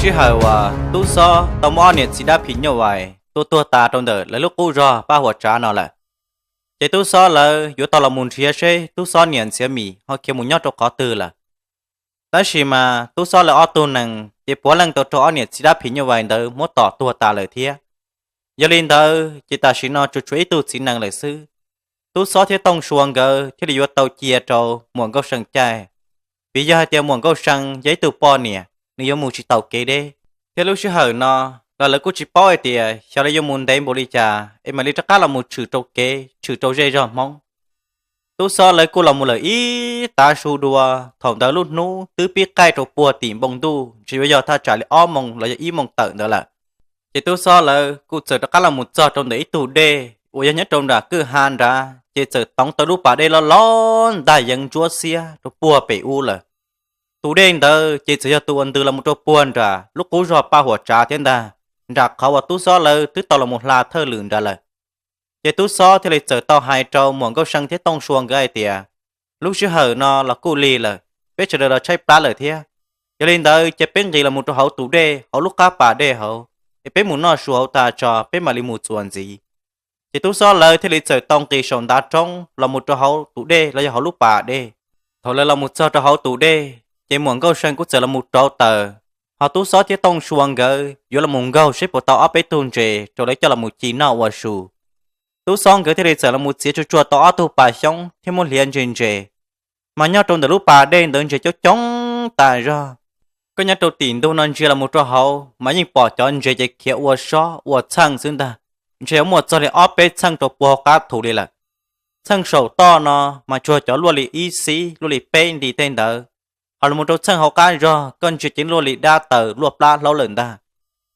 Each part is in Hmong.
Sij hawm uas tub xob tau muab ob niam txiv dab phim nyuj vais tua tuag tas rau ntawm lawv lub qub zog Paj Huas Tsav no lawm, ces tub xob lawv yuav tau los mus nrhiav seb tub xob niam Ntxhiav Mim ho khiav mus nyob rau qhov twg lawm. Tab sis mas tub xob lawv ob tug nees ces puav leej tau raug ob niam txiv dab phim nyuj vais ntawd muab tom tuag tas lawm thiab. Yog li ntawd ces tam sim no tsuas tshuav ib tug txiv nees lawm xwb. Tub xob thiab Tooj Sua nkawd thiaj li yuav tau cia rau muam Nkauj See caij, vim yog hais tias muam Nkauj See yog ib tug poj niam, nws yuav mus tsis taus kev deb. Thiab lub sij hawm no los lawv kuj tsis paub hais tias xyov lawv yuav mus ntev npaum li cas es mam li rov qab los mus tshwm rau kev tshwm rau zej zog Hmoob. Tub xob lawv kuj los mus lawm ib tav su dua, thaum ntawd lub hnub twb pib qaij rau puag tim npoo ntuj, ntshe yuav yog thaj tsam li ob moos los yog ib moos tawm ntawd lawm. Ces tub xob lawv kuj txawm rov qab los mus txog rau ntawm ib tug dej uas yog nyob rau nram kwj ha nrad, ces txawm toov tau lub pas dej loj loj ntag yeev ntsuab xiab rau puag pem ub lawm. Tus dej ntawd ces txawm yog tus uas ntws los mus rau puag nram lub qub zog Paj Huas Tsav thiab ntag, nram qhov uas tub xob lawv twb tau los mus hla thawj lwm nrad lawm. Ces tub xob thiaj li txawm tau hais rau muam Nkauj See thiab Tooj Sua nkawd hais tias, lub sij hawm no los kuj lig lawm, peb sawv daws los tshaib plab lawm thiab. Yog li ntawd ces peb nqis los mus rau hauv tus dej hauv lub qab pas dej hauv, es peb mus noj su hauv tas tso peb mam li mus txuas ntxiv. Ces tub xob lawv thiaj li txawm tau nqis saum ntav roob los mus rau hauv tus dej los yog hauv lub pas dej. Thaum lawv los mus txog rau hauv tus dej, ces muam Nkauj See kuj txawm los mus rauv taws, ho tub xob thiab Tooj Sua nkawd yuav los mus nkaug seb puas tau ob peb tug ntses rau lawv coj los mus ci noj ua su. Tub xob nkawd thiaj li txawm los mus txiav tsuag tsuag tau ob tug pas xyoob thiab muab hliav ntse ntse, mas nyob rau ntawm lub pas dej ntawd ntses coob coob tas zog. Koj nyob rau tim ntug no ntsia los mus rau hauv mas yeej pom cov ntses ces khiav ua sob ua txheej xwb ntag, ntshe yuav muaj txog li ob peb txheej rau puag hauv qab thu li lawm. Txheej saum toj no mas tsuag cov luaj li ib xib luaj li peb nti tej ntawd, ho los mus rau txheej hauv qab zog koj ntsia ces luaj li dab taws luaj plab hlaub lawm ntag.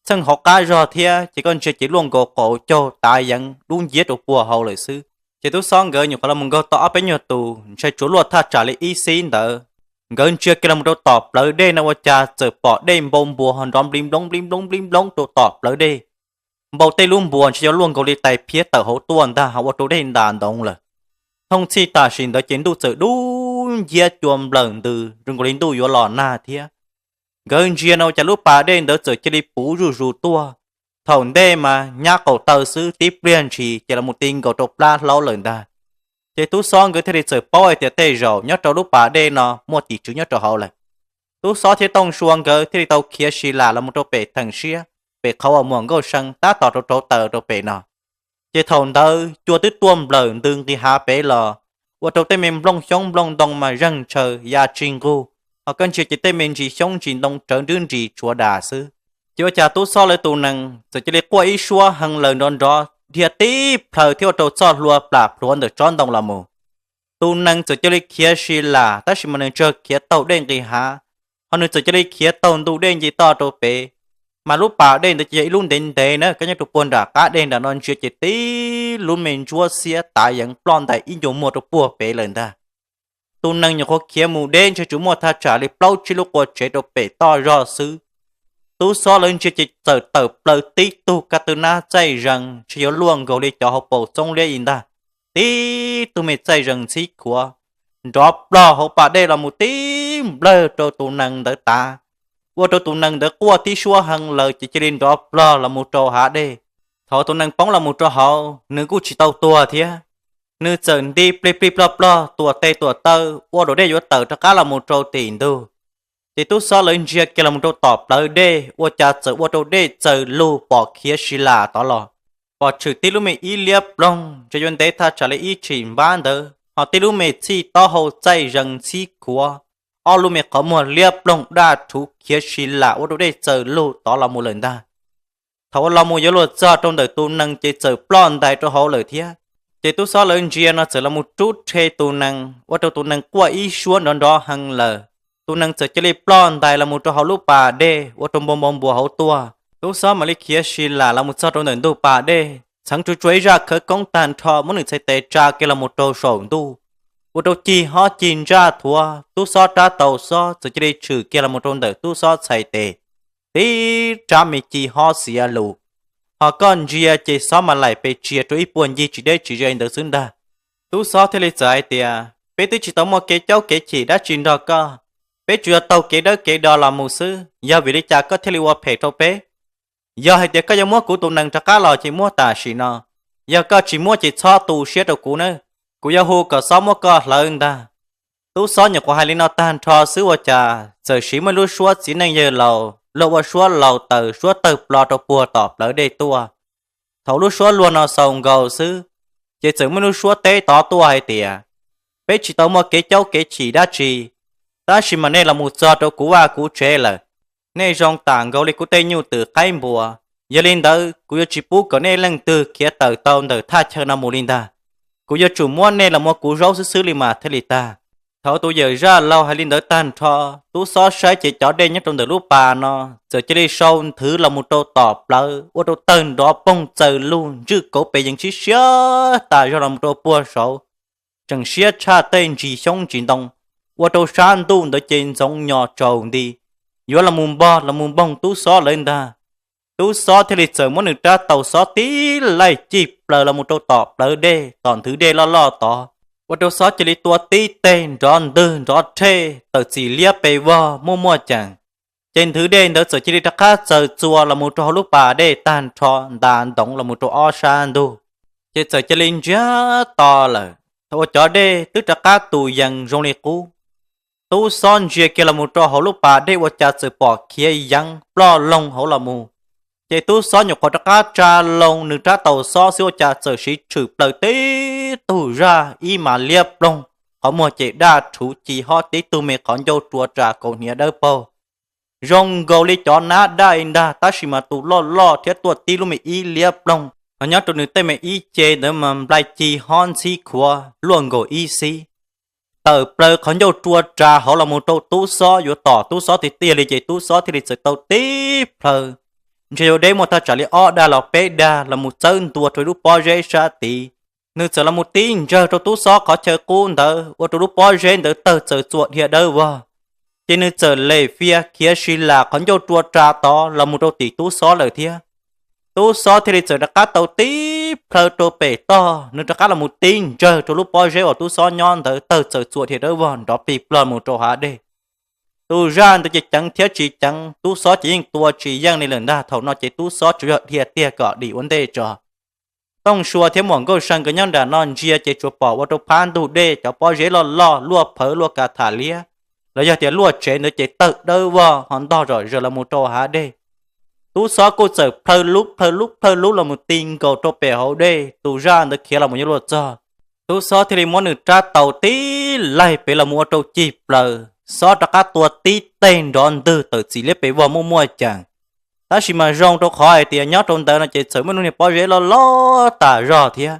Txheej hauv qab zog thiab ces koj ntsia ces luaj nkaus qaum caug tav yeev dub nciab rau puag hauv lawm xwb. Ces tub xob nkawd nyuam qhuav los mus nkaug tau ob peb nyuag tus, ntshai tsuav luaj thaj tsam li ib xib ntawd. Nkawd ntsia kiag los mus rau tom plawv dej no ua cas txawm pom dej npau npuas ho nrov npli nploov npli nploov npli nploov rau tom plawv dej. Npau tej lub npuas ntshe yuav luaj nkaus li tais phiab tawm hauv tuaj ntag ho ua rau dej ntas ntoov lawm. Thooj txhij tam sim ntawd ces ntuj txawm dub nciab cua nplawm ntws zoo nkaus li ntuj yuav los nag thiab. Nkawd ntsia no ua cas lub pas dej ntawd txawm cia li puv zuj zus tuaj. Thaum ntej mas nyab qaum taw xwb tib pliag ntshis ces los mus ti nkaus rau plab hlaub lawm ntag. Ces tub xob nkawd thiaj li txawm paub hais tias tej zaum nyob rau lub pas dej no muaj tim tswv nyob rau hauv lawm. Tub xob thiab Tooj Sua nkawd thiaj li tau khiav si lam los mus rau pem theem siab, pem qhov uas muam Nkauj See tab tom rauv rauv taws rau pem no. Ces thaum ntawd cua twb tuaj nplawm ntws nqis hav pem los, ua rau tej me nplooj xyoob nplooj ntoo mas zeeg ntshaw ya tsis nqug, ho koj ntsia ces tej me ntsis xyoob ntsis ntoo rawv nrwb nris tshuav das xwb. Ces ua cas tub xob lawv tus nees txawm cia li quaj ib suab hee laws nrov nrov dhia tib plhaws thiab ua rau txoj hlua plam plhuav ntawm tsob ntoo los mus. Tus nees txawm cia li khiav si lam tab sis mas nws tsuas khiav taug dej nqis hav, ho nws txawm cia li khiav taug ntu dej nce toj rau pem. Mas lub pas dej ntawd ces yog ib lub ntev ntev na, koj nyob rau puag nram qab dej nram no ntsia ces tib lub me ntsuab xiab tav yeev ploj ntais ib ncua muag rau puag pem lawm ntag. Tus nees nyuam qhuav khiav mus deb ntshe tsuas muaj thaj tsam li plaub tsib lub qua tsev rau pem toj zog xwb. Tub xob lawv ntsia ces txawm tawm plaws tib tug kaj tw nab txaij zees ntshe yuav luaj nkaus li cov hauv paus txoob liab ib ntag, tib tug me txaij zees ntxhib khuav, nrov plog hauv pas dej los mus tib nplawg rau tus nees ntawd tav, ua rau tus nees ntawd quaj tib suab hee laws ces cia li nrov plog los mus rau hav dej. Thaum tus nees poob los mus rau hauv nws kuj tsis tau tuag thiab, nws txawm nti plig plig plog plog tuam tes tuam taw ua luam dej yuav tawm rov qab los mus rau tim ntug. Ces tub xob lawv ntsia kiag los mus rau tom plawv dej ua cas txawm ua rau dej txaws lug pom khiav si lam tod los. Pom tshwm tib lub me ib liab ploog ntshe yuav ntev thaj tsam li ib tshim npab ntawd, ho tib lub me txhij taub hau txaij zees ntxhib khuav, ob lub me qhov muag liab ploog daj rhuv khiav si lam ua rau dej txaws lug tod los mus lawm ntag. Thaum uas los mus yuav luag txog rau ntawm tus nees ces txawm ploj ntais rau hauv lawm thiab. Ces tub xob lawv ntsia no txawm los mus rub rhe tus nees ua rau tus nees quaj ib suab nrov nrov hee laws. Tus nees txawm cia li ploj ntais los mus rau hauv lub pas dej ua rau npau npau npuas hauv tuaj. Tub xob mam li khiav si lam los mus txog rau ntawm ntug pas dej, txheev tsuag tsuag ib zaj khawv koob tag nrho muab nws txhais tes tsa kiag los mus rau saum ntuj, ua rau cig hob cig ntsaj thuav tub xob rab taus xob txawm cia li tshwm kiag los mus rau ntawm tub xob txhais tes, tib rab me ci hob xiav lus. Ho koj ntsia ces xob mas laim pes tsiav rau ib puag ncig tsis deb tsis ze ntawd xwb ntag. Tub xob thiaj li txawm hais tias, peb twb tsis tau muaj kev caub kev chim dab tsi nrog koj, Peb tsuas yog taug kev dawb kev do los mus xwb, yog vim li cas koj thiaj li ua phem rau peb? Yog hais tias koj yuav muab kuv tus nees rov qab los ces muab tam sim no, yog koj tsis muab ces txhob tu siab rau kuv na, kuv yuav hu kom xob muab koj hlawv ntag. Tub xob nyuam qhuav hais li no tag nrho xwb ua cas txawm siv muaj lub suab txiv neej yawg laus luag ua suab laus taws suab tawg plo rau puag tom plawv dej tuaj. Thaum lub suab luag no xaus nkaus xwb, ces txawm muaj lub suab teb tod tuaj hais tias, peb tsis tau muaj kev caub kev chim dab tsi, tab sis mas nej los mus txog rau kuv vaj kuv tsev lawm, nej zoo tam nkaus li kuv tej nyuj twm qaib npua. Yog li ntawd kuv yuav tsis pub kom nej leej twg khiav tawm tau ntawm thaj chaw no mus li ntag, kuv yuav tsum muab nej los mus ua kuv zaub xwb xwb li mas thiaj li tag. Thaum tus yawm zaj laug hais li ntawd tag nrho, tub xob saib ces cov dej nyob rau ntawm lub pas no txawm cia li sau nthwv los mus rau tom plawv ua rau tawg nrov poog txaws lug ntswj kauv pes yees sib siab tas zog los mus rau puag saud, tseem siab tshaj tej ntsis xyoob ntsis ntoo, ua rau sab ntuj ntawd ces ntxoov nyos tsaus nti, yuav los mus npog los mus npoog tub xob lawv ntag. Tub xob thiaj li txawm muab nws rab taus xob tib laij cig plaws los mus rau tom plawv dej tom nthwv dej loj loj tod, ua rau xob cia li tua tib teg nrov ntwg nrov rhej tawm txim liab pes vog muaj muaj ceem. Ces nthwv dej ntawd txawm cia li rov qab txaws txuas los mus rau hauv lub pas dej tag nrho ntas ntoov los mus rau ob sab ntug, ces txawm cia li ntsiag to lawm. Thaum uas cov dej twb rov qab tus yees zoo li qub, tub xob ntsia kiag los mus rau hauv lub pas dej ua cas txawm pom khiav yeev ploj loo hauv los mus. Ces tub xob nyuam qhuav rov qab tsa loo nws rab taus xob xwb ua cas txawm siv tshwm plaws tib tug zaj ib mas liab ploog, qhov muag ces daj rhuv ci hob tib tug me qhov ncauj rua ras kaus hniav dawb paug, zoo nkaus li cov nab daj ntag tab sis mas tus loj loj thiab tuaj tib lub me ib liab ploog, ho nyob rau nws tej me ib ce ntawd mas nplai ci hob ntxhib khuav luaj nkaus ib xib, tawm plaws qhov ncauj rua ras hauv los mus rau tub xob yuav tom tub xob tiag tiag li ces tub xob thiaj li txawm tau tib plhaw, ntshe yuav deb muaj thaj tsam li ob dag los peb dag los mus txawb ntua rau lub pob zeb sab tid. Nws txawm los mus tib ntsawg rau tub xob qhov chaw qub ntawd ua rau lub pob zeb ntawd tawg txaws txuas dhia dawb vog. Ces nws txawm lem fias khiav si lam qhov ncauj rua ras tod los mus rau tim tub xob lawm thiab. Tub xob thiaj li txawm rov qab tau tib plhaw rau pem toj, nws rov qab los mus tib ntsawg rau lub pob zeb uas tub xob nyob ntawd tawg txaws txuas dhia dawb vog nrov plig plog mus rau hav dej. Tus zaj ntawd ces ceev thiab tsis ceev, tub xob ces yeej tua tsis yeej li lawm ntag. Thaum no ces tub xob tsuas yog dhia tiag kom dim ua ntej tso. Tooj Sua thiab Muam Nkauj See nkawd nyob nram no ntsia ces tsuas pom ua rau phab ntug dej cov pob zeb loj loj luaj phawv luaj ka tham liab, los yog tias luaj tsev ntawd ces tawg dawb vog ho ntog zom zaws los mus rau hav dej. Tub xob kuj txawm plhaw lub plhaw lub plhaw lub los mus ti nkaus rau pem hauv dej, tus zaj ntawd khiav los mus yuav luag txog. Tub xob thiaj li muab nws rab taus tib laig pem los mus ua rau cig plaws, xob rov qab tua tib teg nrov ntwg tawm txim liab pes vog muaj muaj ceem. Tab sis mas zoo rau qhov hais tias nyob rau ntawd no ces txawm muaj lub niag pob zeb loj loj tas zog thiab.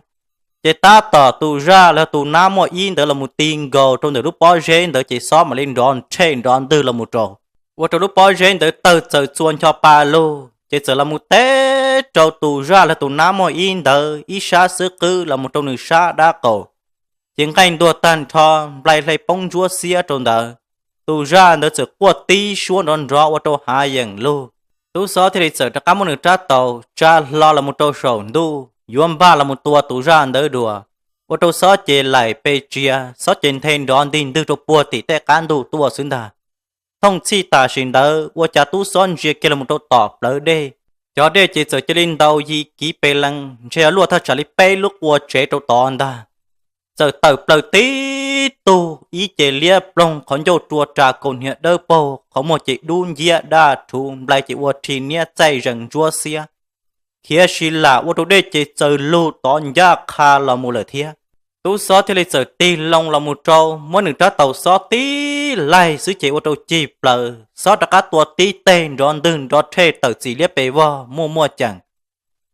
Ces tab tom tus zaj los tus nab muaj ib ntawd los mus ti nkaus rau ntawm lub pob zeb ntawd ces xob mam li nrov nrhej nrov ntwg los mus rau, ua rau lub pob zeb ntawd tawg txaws txuas ncho pa lug ces txawm los mus teb rau tus zaj los tus nab muaj ib ntawd ib sab xwb qwb los mus rau nws sab dab qaum. Ces nqaij ntuag tag nrho, nplai hle poob ntsuab xiab rau ntawd. Tus zaj ntawd txawm quaj tib suab nrov nrov ua rau hav yeem lug. Tub xob thiaj li txawm rov qab muab nws rab taus tsa hlo los mus rau saum ntuj yuav npaj los mus tua tus zaj ntawd dua, ua rau xob ces laim pes tsia, xob ces nthe nrov ntig ntwg rau puag tim tej qab ntug tuaj xwb ntag. Thooj txhij tam sim ntawd ua cas tub xob ntsia kiag los mus rau tom plawv dej, cov dej ces txawm cia li ntaus yim kiv pes lees ntshe yog luaj thaj tsam li peb lub qua tsev rau tod ntag. Txawm tawm plaws tib tug ib ce liab ploog qhov ncauj rua ras kaus hniav dawb paug, qhov muag ces dub nciab daj rhuv, nplai ces ua rhi niab txaij zees ntsuab xiab, khiav si lam ua rau dej ces txaws lug tov ncaj qha los mus lawm thiab. Tub xob thiaj li txawm tig loo los mus rau, muab nws rab taus xob tib laig xwb ces ua rau cig plaws, xob rov qab tua tib teg nrov ntwg nrov rhej tawm txim liab pes vog muaj muaj ceem,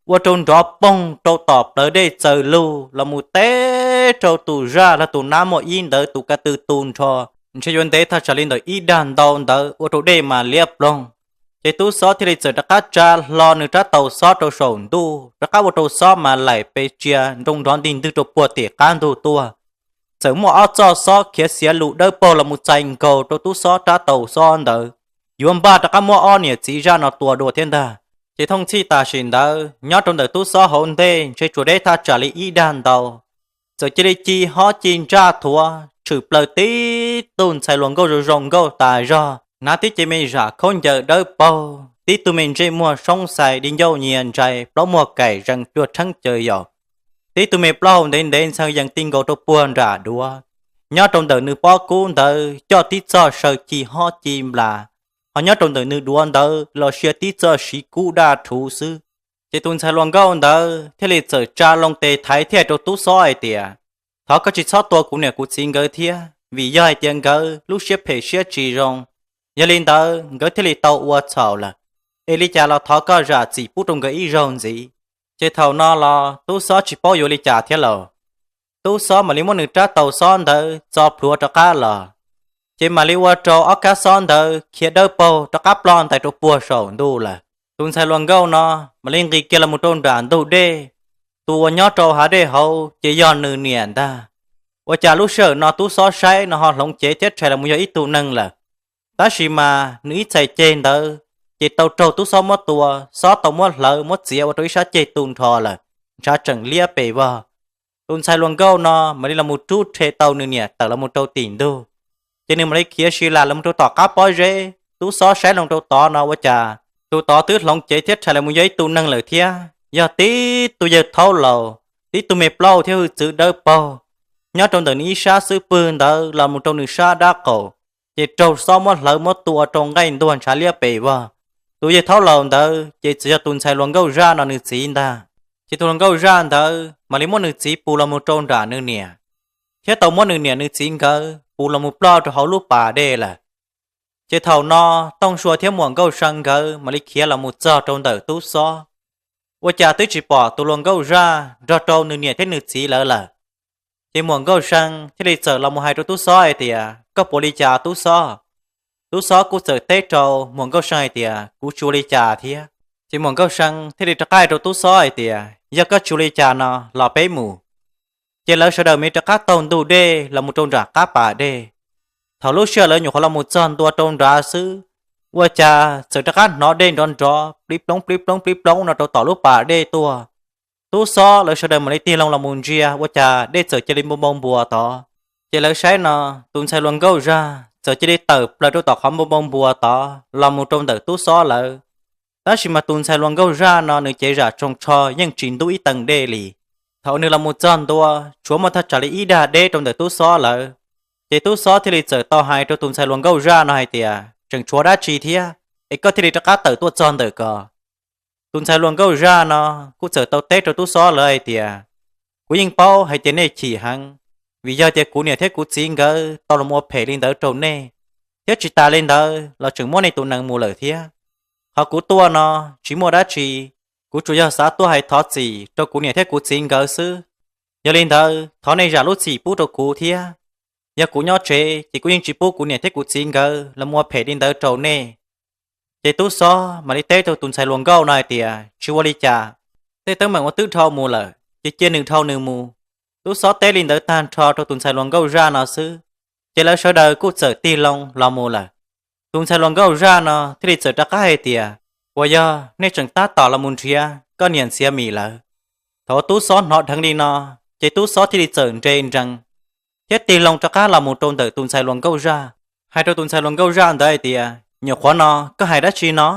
ua rau nrov poog rau tom plawv dej txaws lug los mus teb rau tus zaj los tus nab muaj ib ntawd tus ka tw tu nrho, ntshe yuav ntev thaj tsam li ntawm ib dag ntau ntawd ua rau dej mas liab ploog. Ces tub xob thiaj li txawm rov qab tsa hlo nws rab taus xob rau saum ntuj, rov qab ua rau xob mas laim pes tsia nroo nrov ntig ntwg rau puag tim qab ntug tuaj. Txawm muaj ob txoj xob khiav xiav lus dawb paug los mus txais nkaus rau tub xob rab taus xob ntawd, yuav npaj rov qab muab ob niam txiv zaj no tua dua thiab ntag. Ces thooj txhij tam sim ntawd nyob rau ntawm tub xob hauv ntej ntshe tsuas deb thaj tsam li ib dag ntau, txawm cia li ci hob ci ntsaj thuav tshwm plaws tib tug ntxhais hluas nkauj zoo zoo nkauj tas zog, hnav tib ce me zam khaub ncaws dawb paug, tib tug me ntsej muag soob xais di ncauj nyias ntsais plaub muag kaim zees cuag rheeb caws yaum, tib tug me plaub hau ntev ntev ntxhee yees ti nkaus rau puag nram duav. Nyob rau ntawm nws pob kub ntawd coj tib txoj saw ci hob ci nplas, ho nyob rau ntawm nws duav ntawd los sia tib txoj siv kub daj rhuv xwb. Ces tus ntxhais hluas nkauj ntawd thiaj li txawm tsa loo tes thaiv thiaj hais rau tub xob hais tias, thov koj tsis txhob tua kuv niam kuv txiv nkawd thiab, vim yog hais tias nkawd lub siab phem siab tsis zoo, yog li ntawd nkawd thiaj li tau ua txhaum lawm. Es li cas los thov koj zam txim pub rau nkawd ib zaug ntxiv. Ces thaum no los tub xob tsis paub yuav li cas thiab lauj. Tub xob mam li muab nws rab taus xob ntawd txo plhuav rov qab los, ces mam li ua rau ob kab xob ntawd khiav dawb paug rov qab ploj ntais rau puag saum ntuj lawm. Tus ntxhais hluas nkauj no mam li nqis kiag los mus rau nram ntug dej. Tus uas nyob rau hav dej hauv ces yog nws niam ntag. Ua cas lub sij hawm no tub xob saib no ho hloov cev thiab rhais los mus yog ib tug neeg lawm. Tab sis mas nws ib txhais ceg ntawd ces tau raug tub xob muab tua, xob tau muab hlawv muab txiav ua rau ib sab ceg tu nrho lawm, ntshav tseem liab pes vog. Tus ntxhais hluas nkauj no mam li los mus rub rhe tau nws niam tawm los mus rau tim ntug, ces nws mam li khiav si las los mus rau tom qab pob zeb. Tub xob saib loo rau tod no ua cas tus tod twb hloov cev thiab rhais los mus yog ib tug neeg lawm thiab, yog tib tug yawg thaub laus, tib tug me plaub thiab hwj txwv dawb paug. Nyob rau ntawm nws ib sab xub pwg ntawd los mus rau nws sab dab qaum, ces raug xob muab hlawv muab tua rau nqaij ntuag ntshav liab pes vog. Tus yawg thaub laus ntawd ces txawm yog tus ntxhais hluas nkauj zaj no nws txiv ntag. Ces tus hluas nkauj zaj ntawd mam li muab nws txiv pus los mus rau nram nws niam, thiab tau muab nws niam nws txiv nkawd pus los mus ploj rau hauv lub pas dej lawm. Ces thaum no Tooj Sua thiab Muam Nkauj See nkawd mam li khiav los mus txog rau ntawm tub xob, ua cas twb tsis pom tus hluas nkauj zaj nrog rau nws niam thiab nws txiv lawv lawm. Ces Muam Nkauj See thiaj li txawm los mus hais rau tub xob hais tias, koj puas li cas tub xob? Tub xob kuj txawm teb rau Muam Nkauj See hais tias, kuv tsis ua li cas thiab. Ces Muam Nkauj See thiaj li rov qab hais rau tub xob hais tias, yog koj tsis ua li cas no los peb mus. Ces lawv sawv daws mam li rov qab taug ntug dej los mus rau nram qab pas dej. Thaum lub sij hawm lawv nyuam qhuav los mus txog ntua rau nrad xwb, ua cas txawm rov qab hnov dej nrov nrov plib ploob plib ploob plib ploob no rau tom lub pas dej tuaj. Tub xob lawv sawv daws mam li tig loo los mus ntsia ua cas dej txawm cia li npau npau npuas tod. Ces lawv saib no, tus ntxhais hluas nkauj zaj txawm cia li tawm plaws rau tom qhov npau npau npuas tod los mus rau ntawm tub xob lawv. Tab sis mas tus ntxhais hluas nkauj zaj no nws cev zam tsoos tsho yeej tsis ntub ib teev dej li. Thaum nws los mus txog ntua, tshuav muaj thaj tsam li ib dag deb rau ntawm tub xob lawv. Ces tub xob thiaj li txawm tau hais rau tus ntxhais hluas nkauj zaj no hais tias, tseem tshuav dab tsi thiab, es koj thiaj li rov qab tawm tuaj txog ntawm ko? Tus ntxhais hluas nkauj zaj no kuj txawm tau teb rau tub xob lawv hais tias, kuv yeej paub hais tias nej chim heev, vim yog tias kuv niam thiab kuv txiv nkawd tau los ua phem li ntawd rau nej, thiab tsis tas li ntawd los tseem muab nej tus nees mus lawm thiab. Qhov kuv tuaj no tsis muaj dab tsi, kuv tsuas yog xav tuaj hais thov txim rau kuv niam thiab kuv txiv nkawd xwb. Yog li ntawd thov nej zam lub txim pub rau kuv thiab. Yog kuv nyob tsev ces kuv yeej tsis pub kuv niam thiab kuv txiv nkawd los ua phem li ntawd rau nej. Ces tub xob mam li teb rau tus ntxhais hluas nkauj no hais tias, tsis ua li cas, tej teeb meem uas twb dhau mus lawm ces cia nws dhau nws mus. Tub xob teb li ntawd tag nrho rau tus ntxhais hluas nkauj zaj no xwb, ces lawv sawv daws kuj txawm tig loo los mus lawm. Tus ntxhais hluas nkauj zaj no thiaj li txawm rov qab hais tias, uas yog nej tseem tab tom los mus nrhiav koj niam Ntxhiav Mim lawm? Thaum tub xob hnov dheev li no, ces tub xob thiaj li txawm nres nrees thiab tig loo rov qab los mus rau ntawm tus ntxhais hluas nkauj zaj, hais rau tus ntxhais hluas nkauj zaj ntawd hais tias, nyuam qhuav no koj hais dab tsi no?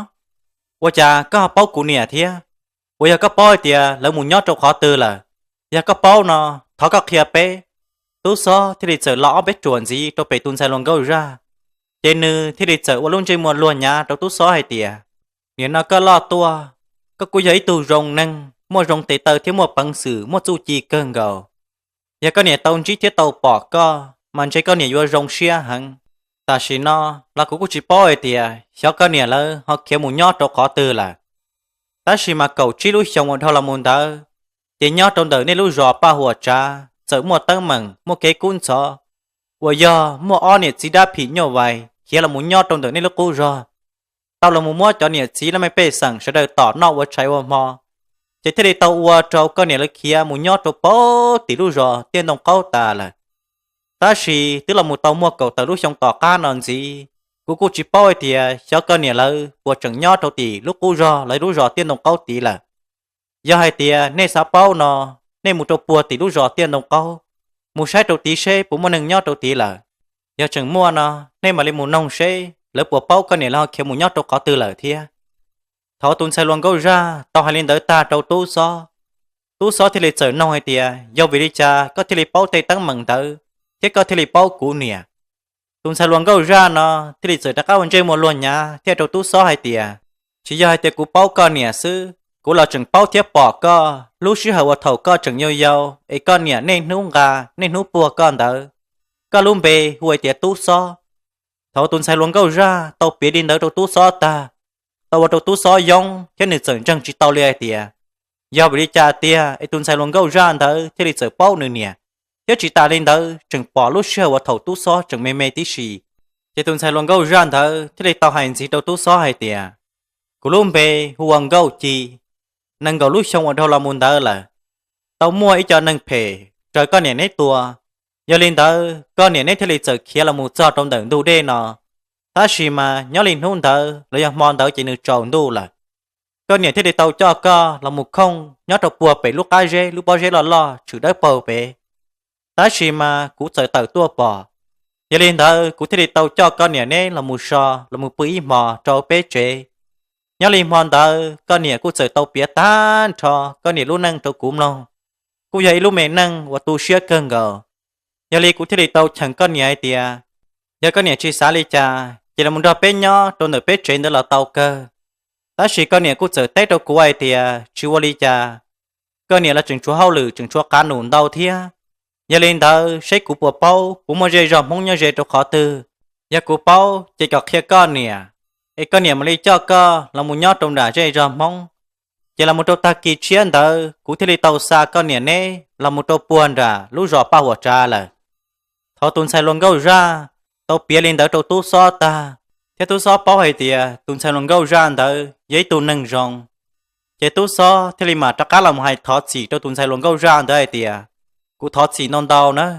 Ua cas koj ho paub kuv niam thiab? Uas yog koj paub hais tias lawv mus nyob rau qhov twg lawm? Yog koj paub no, thov koj qhia peb. Tub xob thiaj li txawm lo ob peb ruam ntxiv rau pem tus ntxhais hluas nkauj zaj, ces nws thiaj li txawm ua lub ntsej muag luag nyav rau tub xob hais tias, nim no koj loj tuaj, koj kuj yog ib tug zoo neeg, muaj zoo tes taw thiab muaj peev xwm muaj txuj ci kawg nkaus. Yog koj niam tau ntsib thiab tau pom koj mas ntshe koj niam yuav zoo siab heev. Tam sim no los kuv kuj tsis paub hais tias xyov koj niam lawv ho khiav mus nyob rau qhov twg lawm. Tab sis mas kaum tsib lub xyoo uas dhau los mus ntawd, ces nyob rau ntawm nej lub zos Paj Huam Tsav txawm muaj teeb meem muaj kev kub ntxhov, uas yog muaj ob niam txiv dab phim nyuj vais khiav los mus nyob rau ntawm nej lub qub zog, tau los mus muab cov niam txiv laj mej pej xeem sawv daws tom noj ua tshais ua hmo, ces thiaj li tau ua rau koj niam lawv khiav mus nyob rau pem tim lub zos Tiaj Ntoo Qaub tas lawm. Tab sis twb los mus tau muaj kaum tawm lub xyoo tom qab no ntxiv, kuv kuj tsis paub hais tias xyov koj niam lawv puas tseem nyob rau tim lub qub zog lawv lub zos Tiaj Ntoo Qaub tid lawm. Yog hais tias nej xav paub no, nej mus rau puag tim lub zos Tiaj Ntoo Qaub, mus saib rau tid seb puas muaj neeg nyob rau tid lawm. Yog tseem muaj no, nej mam li mus noog seb lawv puas paub koj niam lawv ho khiav mus nyob rau qhov twg lawm thiab. Thaum tus ntxhais hluas nkauj zaj tau hais li ntawd tag rau tub xob, tub xob thiaj li txawm noog hais tias, yog vim li cas koj thiaj li paub tej teeb meem ntawd thiab koj thiaj li paub kuv niam? Tus ntxhais hluas nkauj zaj no thiaj li txawm rov qab ua ntsej muag luag nyav thiab rau tub xob hais tias, tsis yog hais tias kuv paub koj niam xwb, kuv los tseem paub thiab pom koj lub sij hawm uas thaum koj tseem yau yau es koj niam niaj hnub nqa niaj hnub puag koj ntawd. Koj lub npe hu hais tias tub xob. Thaum tus ntxhais hluas nkauj zaj tau piav li ntawd rau tub xob tag, tau ua rau tub xob yoob thiab nws txawm ntseeg tsis tau li hais tias, yog vim li cas tiag es tus ntxhais hluas nkauj zaj ntawd thiaj li txawm paub nws niam, thiab tsis tas li ntawd tseem pom lub sij hawm uas thaum tub xob tseem me me tib si. Ces tus ntxhais hluas nkauj zaj ntawd thiaj li tau hais ntxiv rau tub xob hais tias, kuv lub npe hu ua Nkauj Ci. Nees nkaum lub xyoo uas dhau los mus ntawd lawm, tau muaj ib co neeg phem raws koj niam neb tua. Yog li ntawd koj niam neb thiaj li txawm khiav los mus txog rau ntawm ntug dej no. Tab sis mas nyob li hnub ntawd los yog hmo ntawd ces nws tsaus ntuj lawm. Koj niam thiaj li tau coj koj los mus khooj nyob rau puag pem lub qab zeb, lub pob zeb loj loj tshwm dawb paug pem. Tab sis mas kuv txawm tawm tuaj pom, yog li ntawd kuv thiaj li tau coj koj niam neb los mus so los mus pw ib hmos rau peb tsev. Nyob li hmo ntawd koj niam kuj txawm tau piav tag nrho koj niam lub neej rau kuv mloog. Kuj yog ib lub me neej uas tu siab kawg nkaus. Yog li kuv thiaj li tau cheem koj niam hais tias, yog koj niam tsis xav li cas ces los mus nrog peb nyob rau ntawm peb tsev ntawd los tau kawg. Tab sis koj niam kuj txawm teb rau kuv hais tias tsis ua li cas, koj niam los tseem tshuav hauj lwm tseem tshuav qab num ntau thiab. Yog li ntawd seb kuv puas paub puas muaj zej zog Hmoob nyob ze rau qhov twg. Yog kuv paub ces kom qhia koj niam, es koj niam mam li coj koj los mus nyob rau nram zej zog Hmoob. Ces los mus rau tag kis tshiab ntawd kuv thiaj li tau xa koj niam neb los mus rau puag nram lub zos Paj Huam Tsav lawm. Thaum tus ntxhais hluas nkauj zaj tau piav li ntawd rau tub xob tag, thiab tub xob paub hais tias tus ntxhais hluas nkauj zaj ntawd yog ib tug neeg zoo, ces tub xob thiaj li mam rov qab los mus hais thov txim rau tus ntxhais hluas nkauj zaj ntawd hais tias, kuv thov txim ntau ntau nawb,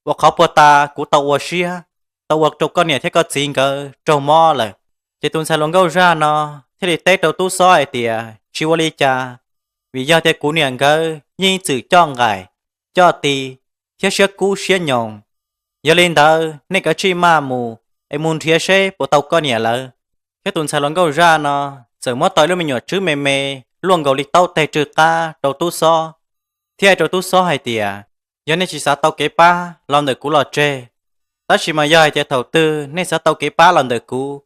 uas qhov puag ta kuv tau ua siab, tau ua rau koj niam thiab koj txiv nkawd raug mob lawm. Ces tus ntxhais hluas nkauj zaj no thiaj li teb rau tub xob hais tias tsis ua li cas, vim yog tias kuv niam nkawd yeej txwm coj nqaim, coj ti, thiab siab kub siab nyoos. Yog li ntawd nej kav tsij maj mus es mus nrhiav seb puas tau koj niam lawv. Thiab tus ntxhais hluas nkauj zaj no txawm muab tau ib lub me nyuam tswb me me luaj nkaus li taub teg rwj qab rau tub xob, thiab hais rau tub xob hais tias, yog nej tsis xav tau kev pab los ntawm kuv los tseg, tab sis mas yog hais tias thaum twg nej xav tau kev pab los ntawm kuv,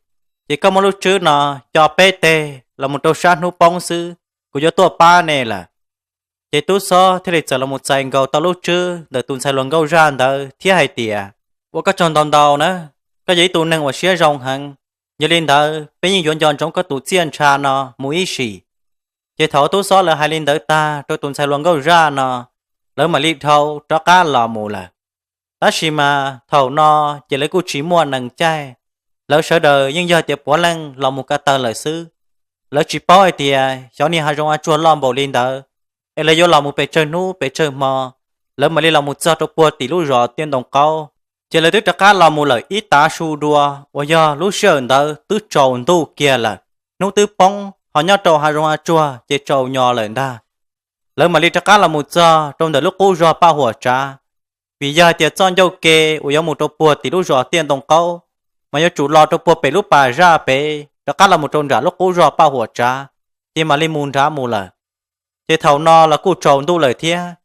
ces koj muab lub tswb no co peb teg los mus rau sab hnub poob xwb, kuv yuav tuaj pab nej lawm. Ces tub xob thiaj li txawm los mus txais nkaus tau lub tswb ntawm tus ntxhais hluas nkauj zaj ntawd thiab hais tias, ua koj tsaug ntau ntau na, koj yog ib tug neeg uas siab zoo heev. Yog li ntawd peb yeej yuav nco ntsoov koj tus txiaj ntsha no mus ib sim. Ces thaum tub xob lawv hais li ntawd tag rau tus ntxhais hluas nkauj zaj no, lawv mam li dhau rov qab los mus lawm. Tab sis mas thaum no ces lawv kuj tsis muaj nees caij, lawv sawv daws yeej yog tias puav leej los mus ko taw lawm xwb. Lawv tsis paub hais tias xyov niag hav zoov hav tsuag loj npaum li ntawd, es lawv yuav los mus pes tsawg hnub pes tsawg hmo, lawv mam li los mus txog rau puag tim lub zos Tiaj Ntoo Qaub. Ces lawv twb rov qab los mus lawm ib tav su dua uas yog lub sij hawm ntawd twb tsaus ntuj kiag lawm, hnub twb poob ho nyob rau hav zoov hav tsuag ces tsaus nyo lawm ntag. Lawv mam li rov qab los mus txog rau ntawm lub qub zos Paj Huam Tsav, vim yog hais tias txoj ncauj ke uas yuav mus rau puag tim lub zos Tiaj Ntoo Qaub mas yuav tsum los rau puag pem lub pas zaj pem rov qab los mus rau nram lub qub zos Paj Huam Tsav, ces mam li mus nrad mus lawm. Ces thaum no los kuj tsaus ntuj lawm thiab.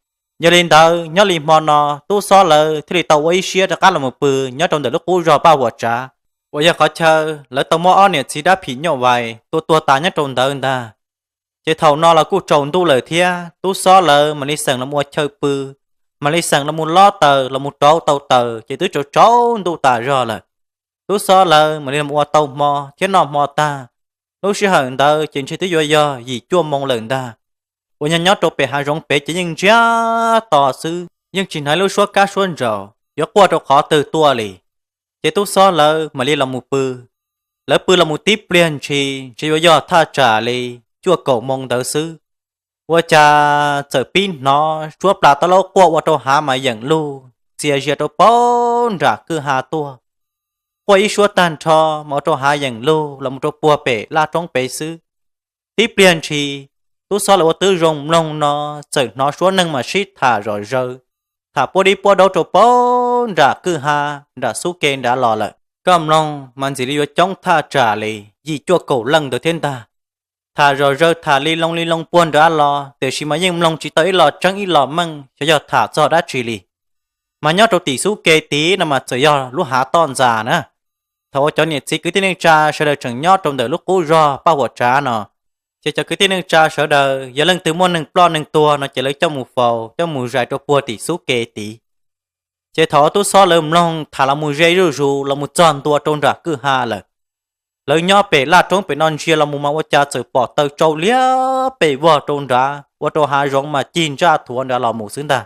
Yog li ntawd nyob li hmo no tub xob lawv thiaj li tau ua ib siab rov qab los mus pw nyob rau ntawm lub qub zos Paj Huam Tsav, uas yog qhov chaw lawv tau muab ob niam txiv dab phim nyuj vais tua tuag tas nyob rau ntawd ntag. Ces thaum no los kuj tsaus ntuj lawm thiab, tub xob lawv mam li xeem los ua chaw pw, mam li xeem los mus lob taws los mus rauv tau taws ces twb tsaus tsaus ntuj tas zog lawm. Tub xob lawv mam li los ua tau hmo thiab noj hmo tag. Lub sij hawm ntawd ces ntshe twb yuav yog yim cuaj moo lawm ntag. Uas nyob nyob rau pem hav zoov pem ces yeej ntsiag to xwb, yeej tsis hnov lub suab kab suab ntsaum yuav quaj rau qhov twg tuaj li. Ces tub xob lawv mam li los mus pw. Lawv pw los mus tib pliag ntshis ntshe yuav yog thaj tsam li cuaj kaum moo ntawd xwb, ua cas txawm pib hnov suab plas tab laub quaj ua rau hav mas yeem lug txias zias rau pem nram kwj ha tuaj. Quaj ib suab tag nrho mas ua rau hav yeem lug los mus rau puag pem laj roob pem xwb. Tib pliag ntshis, tub xob lawv ua twb zoo mloog no txawm hnov suab neeg mas sib tham zom zaws, tham puab dib puab daub rau puag nram kwj ha, nram xub ke nrad los lawm. Koj mloog mas ntxim li yuav coob thaj tsam li yim cuaj kaum leej ntawd thiab ntag. Tham zom zaws tham li loo li loo puag nrad los, tiam sis mas yeej mloog tsis tau ib los tseeb ib los meej xyov yog tham txog dab tsi li. Mas nyob rau tim xub ke tid no mas txawm yog lub hav toj ntxas na. Thaum uas cov niam txiv kwv tij neej tsa sawv daws tseem nyob rau ntawm lub qub zog Paj Huam Tsav no, ces cov kwv tij neej tsa sawv daws yog leej twg muaj neeg ploj neeg tuag no ces lawv coj mus faus coj mus zais rau puag tim xub ke tid. Ces thaum uas tub xob lawv mloog tham los mus ze zuj zus los mus txog ntua rau nram kwj ha lawm, lawv nyob pem laj roob pem no ntsia los mus mas ua cas txawm pom taw tsau liab pes vog rau nrad ua rau hav zoov mas cig ntsaj thuav nrad los mus xwb ntag.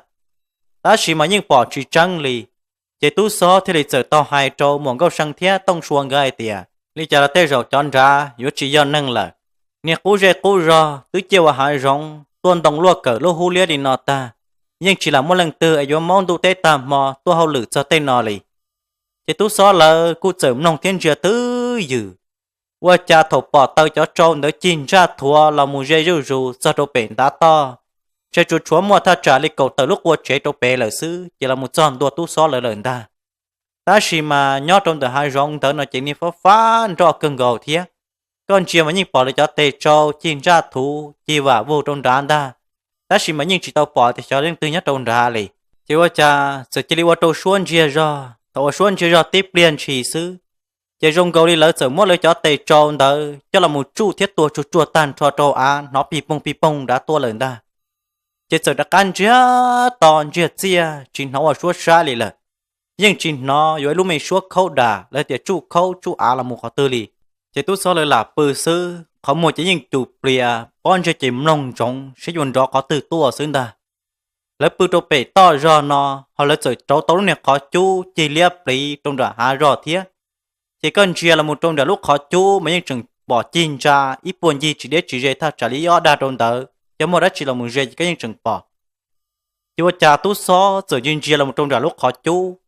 Tab sis mas yeej pom tsis tseeb li. Ces tub xob thiaj li txawm tau hais rau muam Nkauj See thiab Tooj Sua nkawd hais tias, li cas los tej zaum cov nrad yuav tsis yog neeg lawm. Niag qub zej qub zog twb ciaj ua hav zoov tuaj ntoo luaj kawm lub hub liab li no tag, yeej tsis lam muaj leej twg es yuav maub ntuj teb tag hmo tuaj hauj lwm txog tej no li. Ces tub xob lawv kuj txawm mloog thiab ntsia twb ywm, ua cas thaum pom taw cov tsau ntawd cig ntsaj thuav los mus ze zuj zus txog rau pem ntav toj, ntshe tsuas tshuav muaj thaj tsam li kaum tawm lub qua tsev rau pem lawm xwb ces los mus txog ntua tub xob lawv lawm ntag. Tab sis mas nyob rau ntawm hav zoov ntawd no ces niag fab fab nroj kawg nkaus thiab. Koj ntsia mas yeej pom lawv cov tes tsau cig ntsaj thuav cig vam vug rau nrad ntag, tab sis mas yeej tsis tau pom tias xyov leej twg nyob rau nrad li. Ces ua cas txawm cia li ua rau suab ntsiag zog, thaum uas suab ntsiag zog tib pliag ntshis xwb, ces zoo nkaus li lawv txawm muab lawv cov tes tsau ntawd coj los mus tsuj thiab tua tsuag tsuag tag nrho rau av hnov pig poog pig poog nrad tuaj lawm ntag. Ces txawm rov qab ntsiag to ntsiag txiaj tsis hnov ua suab sab li lawm. Yeej tsis hnov yuav ib lub me suab khaub dam lawv tias tsuj khaub tsuj av los mus qhov twg li. Ces tub xob lawv lam pw xwb, qhov muag ces yeej cum plias, pob ntseg ces mloog ntsoov saib yuav nrov qhov twg tuaj xwb ntag. Lawv pw rau pem toj zog no, ho lawv txawm rauv tau lub niag qhov cub cig liab pliv rau nram hav zog thiab. Ces koj ntsia los mus rau nram lub qhov cub mas yeej tseem pom cig ntsa ib puag ncig tsis deb tsis ze thaj tsam li ib ob dag rau ntawd, yog muaj dab tsi los mus ze ces koj yeej tseem pom. Ces ua cas tub xob txawm ntsia ntsia los mus rau nram lub qhov cub,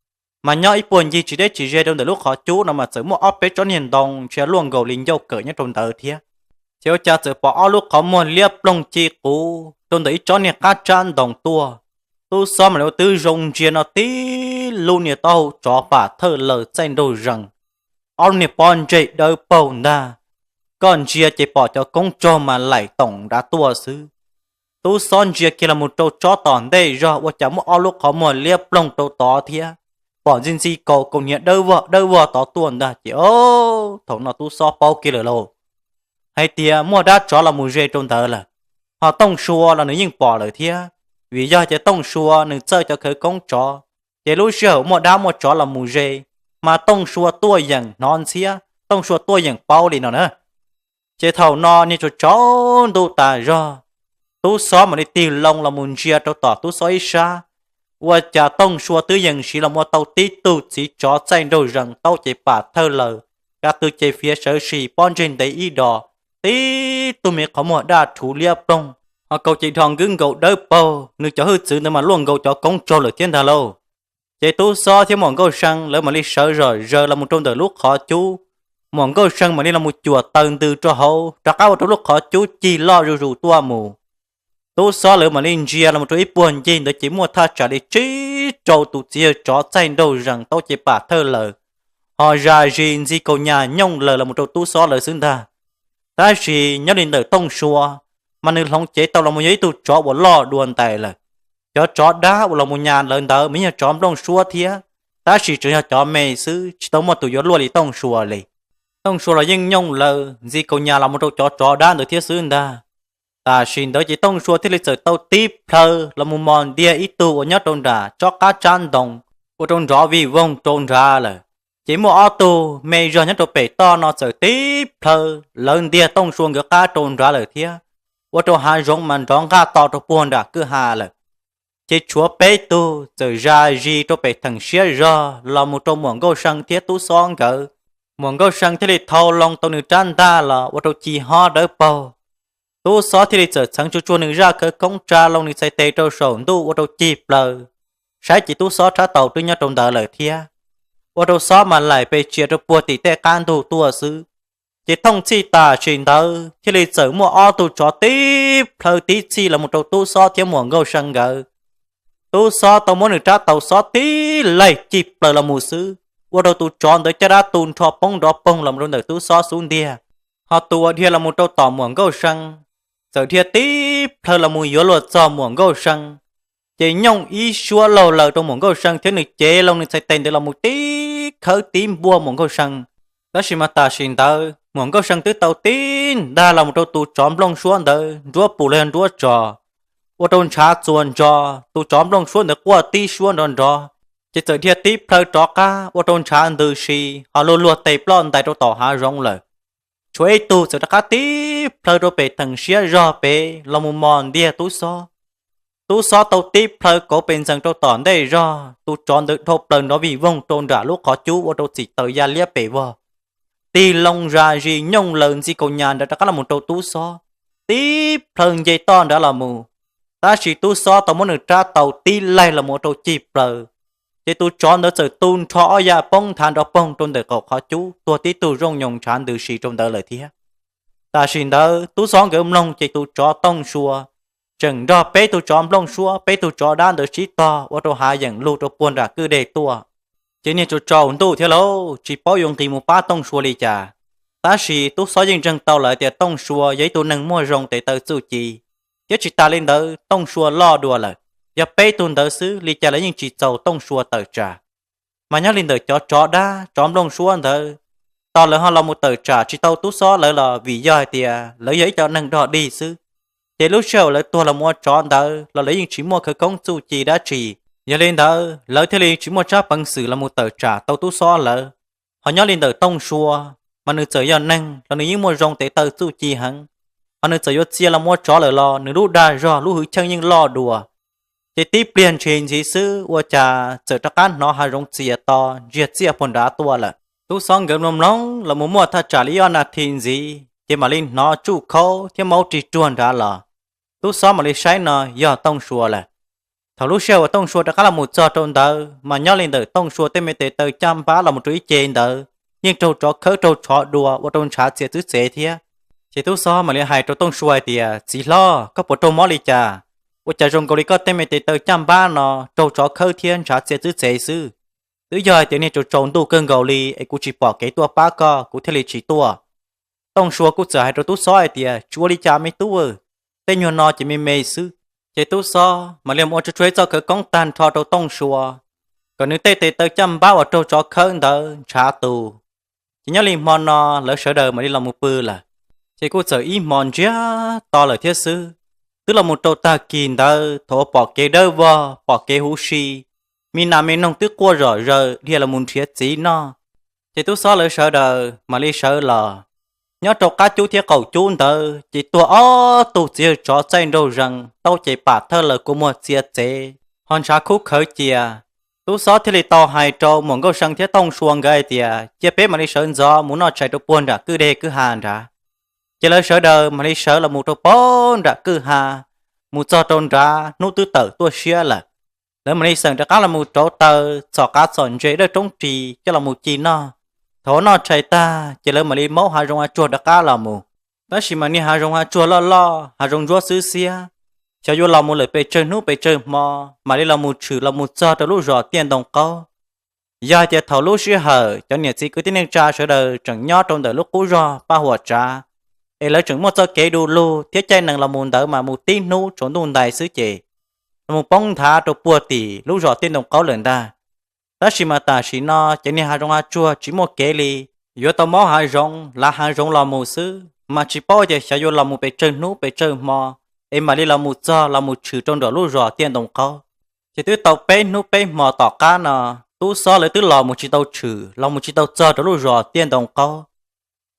mas nyob ib puag ncig tsis deb tsis ze rau ntawm lub qhov cub no mas txawm muaj ob peb tsob niag ntoo ntshe luaj nkaus li ncauj kawm nyob rau ntawd thiab. Ces ua cas txawm pom ob lub qhov muag liab ploog ci quv rau ntawm ib tsob niag qab tsab ntoo tuaj. Tub xob mam li ua tib zoo ntsia no tib lub niag taub hau tsov pam thawj laws txaij nraug zees, ob lub niag pob ntseg dawb paug ntag. Koj ntsia ces pom cov koob tsog mas laim toom nrad tuaj xwb. Tub xob ntsia kiag los mus rau tsob tom ntej zog ua cas muaj ob lub qhov muag liab ploog rau tod thiab, pom ntxi ntxi kaus kaus hniav dawb vog dawb vog tod tuaj ntag ces o, thaum no tub xob paub kiag lawm lauj, hais tias muaj dab tsov los mus ze rau ntawd lawm. Ho Tooj Sua los nws yeej pom lawm thiab, vim yog ces Tooj Sua nws txawj cov khawv koob tsov, ces lub sij hawm muaj dab muaj tsov los mus ze, mas Tooj Sua tuaj yeem hnov ntxhiab, Tooj Sua tuaj yeem paub li no na. Ces thaum no niag tsaus tsaus ntuj tas zog, tub xob mam li tig loo los mus ntsia rau tom tub xob ib sab, ua cas Tooj Sua twb yeej siv los ua tau tib tug txiv tsov txaij nraug zees taub ces pam thawj laws, ka tw ces fiav sawv sim pob ntseg ntev ib dos, tib tug me qhov muag daj rhuv liab ploog, ho kaus ces dhos nkwb nkaus dawb paug, nws cov hwj txwv ntawd mas luaj nkaus cov koob tsog lawm thiab ntag lauj. Ces tub xob thiab muam Nkauj See lawv mam li sawv zom zaws los mus rau ntawm lub qhov cub. Muam Nkauj See mam li los mus cuam taws ntws rau hauv rov qab ua rau lub qhov cub cig loj zuj zus tuaj mus. Tub xob lawv mam li ntsia los mus rau ib puag ncig ntawd ces muaj thaj tsam li tsib rau tus txiv yawg tsov txaij nraug zees taub ces pam thawj laws, ho zas zis ntxi kaus nyas nyooj laws los mus rau tub xob lawv xwb ntag. Tab sis nyob li ntawm Tooj Sua, mas nws hloov cev tau los mus yog ib tug tsov uas loj dua ntais lawm. Cov tsov dab uas los mus nyas lawv ntawd mas yog tsov nplooj suab thiab, tab sis tseem yog cov me xwb tsis tau muaj tus yuav luaj li Tooj Sua li. Tooj Sua los yeej nyooj laws ntxi kaus nyas los mus rau cov tsov dab ntawd thiab xwb ntag. Tam sim ntawd ces Tooj Sua thiaj li txawm tau tib plhaw los mus mos ntiag ib tug uas nyob rau nram tsob qab tsab ntoo, ua rau nrov vij voog rau nrad lawm. Ces muaj ob tug me zog nyob rau pem toj no txawm tib plhaw lawv ntiag Tooj Sua nkawd qab rau nrad lawm thiab, ua rau hav zoov mas nrov nqaj to rau puag nram kwj ha lawm. Ces tshuav peb tug txawm zas zis rau pem theem siab zog los mus rau muam Nkauj See thiab tub xob nkawd. Muam Nkauj See thiaj li thau loo tau nws rab ntaj los ua rau ci hob dawb paug. Tub xob thiaj li txawm txheev tsuag tsuag nws zaj khawv koob tsa loo nws txhais tes rau saum ntuj ua rau cig plaws. Saib ces tub xob rab taus twb nyob rau ntawd lawm thiab, ua rau xob mas laim pes tsias rau puag tim tej qab ntug tuaj xwb. Ces thooj txhij tam sim ntawd thiaj li txawm muaj ob tug tsov tib plhaw tib txhij los mus rau tub xob thiab muam Nkauj See nkawd. Tub xob tau muab nws rab taus xob tib laig cig plaws los mus xwb, ua rau tus tsov ntawd caj dab tu nrho poob nrov poog los rau ntawm tub xob xub ntiag. Ho tus uas dhia los mus rau tom muam Nkauj See txawm dhia tib plhaw los mus yuav luag txog muam Nkauj See, ces nyooj ib suab laug laws rau muam Nkauj See thiab nws cev loo nws txhais tes ntawd los mus tib khawb tib npuaj muam Nkauj See. Tab sis mas tam sim ntawd muam Nkauj See twb tau tib ntag los mus rau tus tsov nplooj suab ntawd nruab pus los yog nruab tso, ua rau ntshav txuas ntso, tus tsov nplooj suab ntawd quaj tib suab nrov nrov, ces txawm dhia tib plhaw rov qab ua rau ntshav ntws si, ho luag luag tes ploj ntais rau tom hav zoov lawm. Tshuav ib tug txawm rov qab tib plhaw rau pem theem siab zog pem los mus mos ntiag tub xob. Tub xob tau tib plhaw kauv pes ntxees rau tom ntej zog, tus tsov ntawd dhau plaws nrov vij voog rau nram lub qhov cub ua rau txim taws ya liab pes vog, tig loo zas zis nyooj laws ntxi kaus nyas nrad rov qab los mus rau tub xob, tib plhaw nce toj nrad los mus. Tab sis tub xob tau muab nws rab taus tib laig los mus ua rau cig plaws, ces tus tsov ntawd txawm tu nrho ob ya poob nthav nrov poog rau ntawm qaum qhov cub tuag tib tug zooj nyoos ntshav ntws si rau ntawd lawm thiab. Tam sim ntawd tub xob nkawd mloog ces tus tsov Tooj Sua tseem nrog peb tug tsov nplooj suab peb tug tsov dab ntawd sib tog ua rau hav yeem lug rau puag nram kwj deg tuaj. Ces niag tsaus tsaus ntuj thiab lauj, tsis paub yuav nqis mus pab Tooj Sua li cas. Tab sis tub xob yeej ntseeg tau lawm tias Tooj Sua yog ib tug neeg muaj zoo tes taw txuj ci, thiab tsis tas li ntawd Tooj Sua loj dua lawm, yog peb tug ntawd xwb li cas lawv yeej tsis txaus Tooj Sua tawm tsam. Mas nyob li ntawm cov tsov dab tsov nplooj suab ntawd, tos lawv ho los mus tawm tsam tsis tau tub xob lawv los vim yog hais tias lawv yog ib co neeg dog dig xwb. Ces lub sij hawm lawv tuag los mus ua tsov ntawd los lawv yeej tsis muaj khawv koob txuj ci dab tsi, yog li ntawd lawv thiaj li tsis muaj tsab peev xwm los mus tawm tsam tau tub xob lawv. Ho nyob li ntawm Tooj Sua, mas nws txawm yog neeg los nws yeej muaj zoo tes taw txuj ci heev, ho nws txawm yuav txia los mus ua tsov lawm los nws lub dag zog lub hwj chim yeej loj dua. Ces tib pliag ntshis ntxiv xwb ua cas txawm rov qab hnov hav zoov txias to ntsiag txiaj puag nrad tuaj lawm. Tub xob nkawd mloog mloog los mus muaj thaj tsam li ib ob nas this ntxiv ces mam li hnov tsuj khaub thiab maub rig ruag nrad los. Tub xob mam li saib no yog Tooj Sua lawm. Thaum lub sij hawm uas Tooj Sua rov qab los mus txog rau ntawd mas nyob li ntawm Tooj Sua tej me tes taw caj npab los mus rau ib ce ntawd yeej raug tsov khawb raug tshov dua ua rau ntshav txias txwv txev thiab. Ces tub xob mam li hais rau Tooj Sua hais tias, Txiv hlob, koj puas raug mob li cas? Ua cas zoo nkaus li koj tej me tes taw caj npab no raug tsov khawb thiab ntshav txias txwv txev xwb? Twb yog hais tias niag tsaus tsaus ntuj kawg nkaus li es kuv tsis pom kev tuaj pab koj kuv thiaj li tsis tuaj. Tooj Sua kuj txawm hais rau tub xob hais tias, Tsis ua li cas me tub, tej nyuag no ces me me xwb. Ces tub xob mam li ua tsuag tsuag ib txoj khawv koob tag nrho rau Tooj Sua, kom nws tej tes taw caj npab uas raug tsov khawb ntawd ntshav tus. Ces nyob li hmo no lawv sawv daws mam li los mus pw lawm. Ces kuj txawm ib hmo ntsiag to lawm thiab xwb. Twb los mus rau tag kis ntawd thaum uas pom kev dawb vog pom kev huv si, me nas me noog twb quaj zom zaws dhia los mus nrhiav txiv noj. Ces tub xob lawv sawv daws mam li sawv los. Nyob rau qab cub thiab qaum cub ntawd ces tuag ob tug txiv yawg tsov txaij nraug zees taub ces pam thawj laws kua muag txia txev ho ntshav khub khawv cia. Tub xob thiaj li tau hais rau muam Nkauj See thiab Tooj Sua nkawd hais tias, Cia peb mam li sawv ntxov mus noj tshais rau puag nram kwj deg kwj ha nrad. Ces lawv sawv daws mam li sawv los mus rau puag nram kwj ha, mus txog rau nrad hnub twb tawm tuaj siab lawm. Lawv mam li xeem rov qab los mus rauv taws txhom qav txhom ntses dawj roob ris coj los mus ci noj. Thaum noj tshais tag ces lawv mam li maub hav zoov hav tsuag rov qab los mus. Tab sis mas niag hav zoov hav tsuag loj loj hav zoov ntsuab xwb xiab, xyov yuav los mus lawm pes tsawg hnub pes tsawg hmo mam li los mus tshwm los mus txog rau lub zos Tiaj Ntoo Qaub. Yog hais tias thaum lub sij hawm cov niam txiv kwv tij neej tsa sawv daws tseem nyob rau ntawm lub qub zos Paj Huam Tsav, es lawv tseem muaj txoj kev du lug thiab caij nees los mus ntawd mas mus tib hnub tsaus ntuj ntais xwb ces los mus poob nthav rau puag tim lub zos Tiaj Ntoo Qaub lawm ntag. Tab sis mas tam sim no ces niag hav zoov hav tsuag tsis muaj kev li, yuav tau maub hav zoov lav hav zoov los mus xwb mas tsis paub tias xyov yuav los mus pes tsawg hnub pes tsawg hmo es mam li los mus txog los mus tshwm rau nram lub zos Tiaj Ntoo Qaub. Ces twb tau peb hnub peb hmo tom qab no, tub xob lawv twb los mus tsis tau tshwm los mus tsis tau txog rau lub zos Tiaj Ntoo Qaub.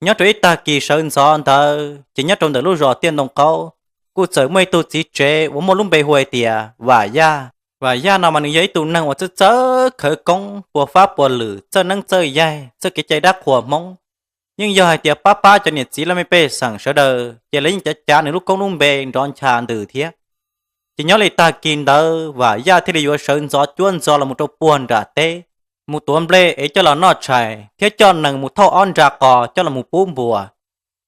Nyob rau ib tag kis sawv ntxov ntawd ces nyob rau ntawm lub zos Tiaj Ntoo Qaub kuj txawm muaj ib tug txiv tsev uas muaj lub npe hu hais tias Vam Yaj. Vam Yaj no mas nws yog ib tug neeg uas txawj txawj khawv koob puas fab puas lwm txawj neeb txawj yaig txawj kev cai dab qhuas Hmoob. Yeej yog hais tias pab pab cov niam txiv laj mej pej xeem sawv daws ces lawv yeej cav cav nws lub koob lub npe nrov ncha ntws thiab. Ces nyob li tag kis ntawd Vam Yaj thiaj li yuav sawv ntxov cuab ntxov los mus rau puag nram teb, mus tuav nplej es coj los noj tshais thiab coj nees mus thauj ob nra qos coj los mus pub npua.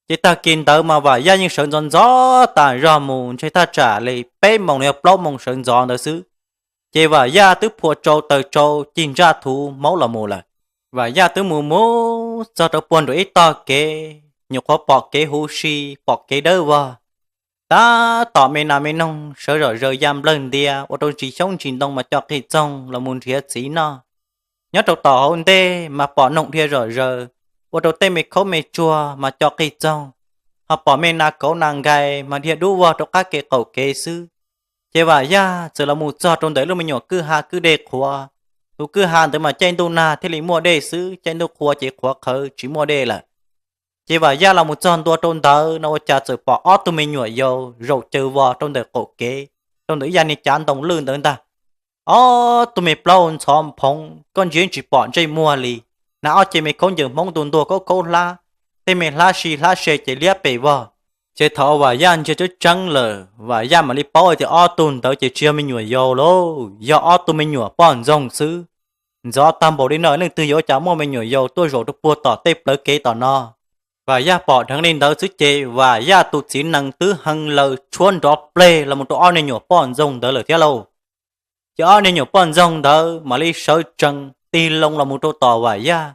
Ces tag kis ntawd mas Vam Yaj yeej sawv ntxov ntxov tas zog mus ntshe thaj tsam li peb moos los yog plaub moos sawv ntxov ntawd xwb. Ces Vam Yaj twb phua tsau taws tsau cig ntsaj thuv hmoob los mus lawm. Vam Yaj twb mus mus txog rau puag nram ib tog kev, nyuam qhuav pom kev huv si, pom kev dawb vog. Tab tom me nas me noog sawv zom zaws ya nplawg ntia ua rau ntsis xyoob ntsis ntoo mas co qig txoog los mus nrhiav txiv noj. Nyob rau tom hauv ntej mas pom noog dhia zom zaws, ua rau tej me khaub me tsuag mas co qig txoog, ho pom me nas kauv nas nkais mas dhia dub vog rau qab kev qaum kev xwb. Ces Vam Yaj txawm los mus txog rau ntawm lub me nyuam kwj ha kwj dej qhuav. Tus kwj ha ntawd mas caij ntuj nag thiaj li muaj dej xwb, caij ntuj qhua ces qhuav qhawv tsis muaj dej lawm. Ces Vam Yaj los mus txog ntua rau ntawd no ua cas txawm pom ob tug me nyuam yaus zaum caws vos rau ntawm qaum kev, rau ntawm ib yam niag cav ntoo lwj ntawd ntag. Ob tug me plaub ntxhov phoov, koj ntsia tsis pom ntsej muag li, hnav ob ce me khaub ncaws hmoob ntuag ntuag khaub khaub hlab, tej me hlab si hlab se ces liab pes vog. Ces thaum Vam Yaj ntsia tseeb tseeb lawm, Vam Yaj mam li paub hais tias ob tug ntawd ces tsis yog me nyuam yaus lauj, yog ob tug me nyuam poj ntxoog xwb. Ntxov tag npaum li no leej twg yuav ua cas muaj me nyuam yaus tuaj zaum rau puag tom tej plawv kev tom no. Vam Yaj pom dheev li ntawd xwb ces Vam Yaj tus txiv nees twb hee laws tshuab nrov pleg los mus rau ob niag nyuam poj ntxoog ntawd lawm thiab lauj. Ces ob niag nyuam poj ntxoog ntawd mam li sawv tsees tig loo los mus rau tom Vam Yaj,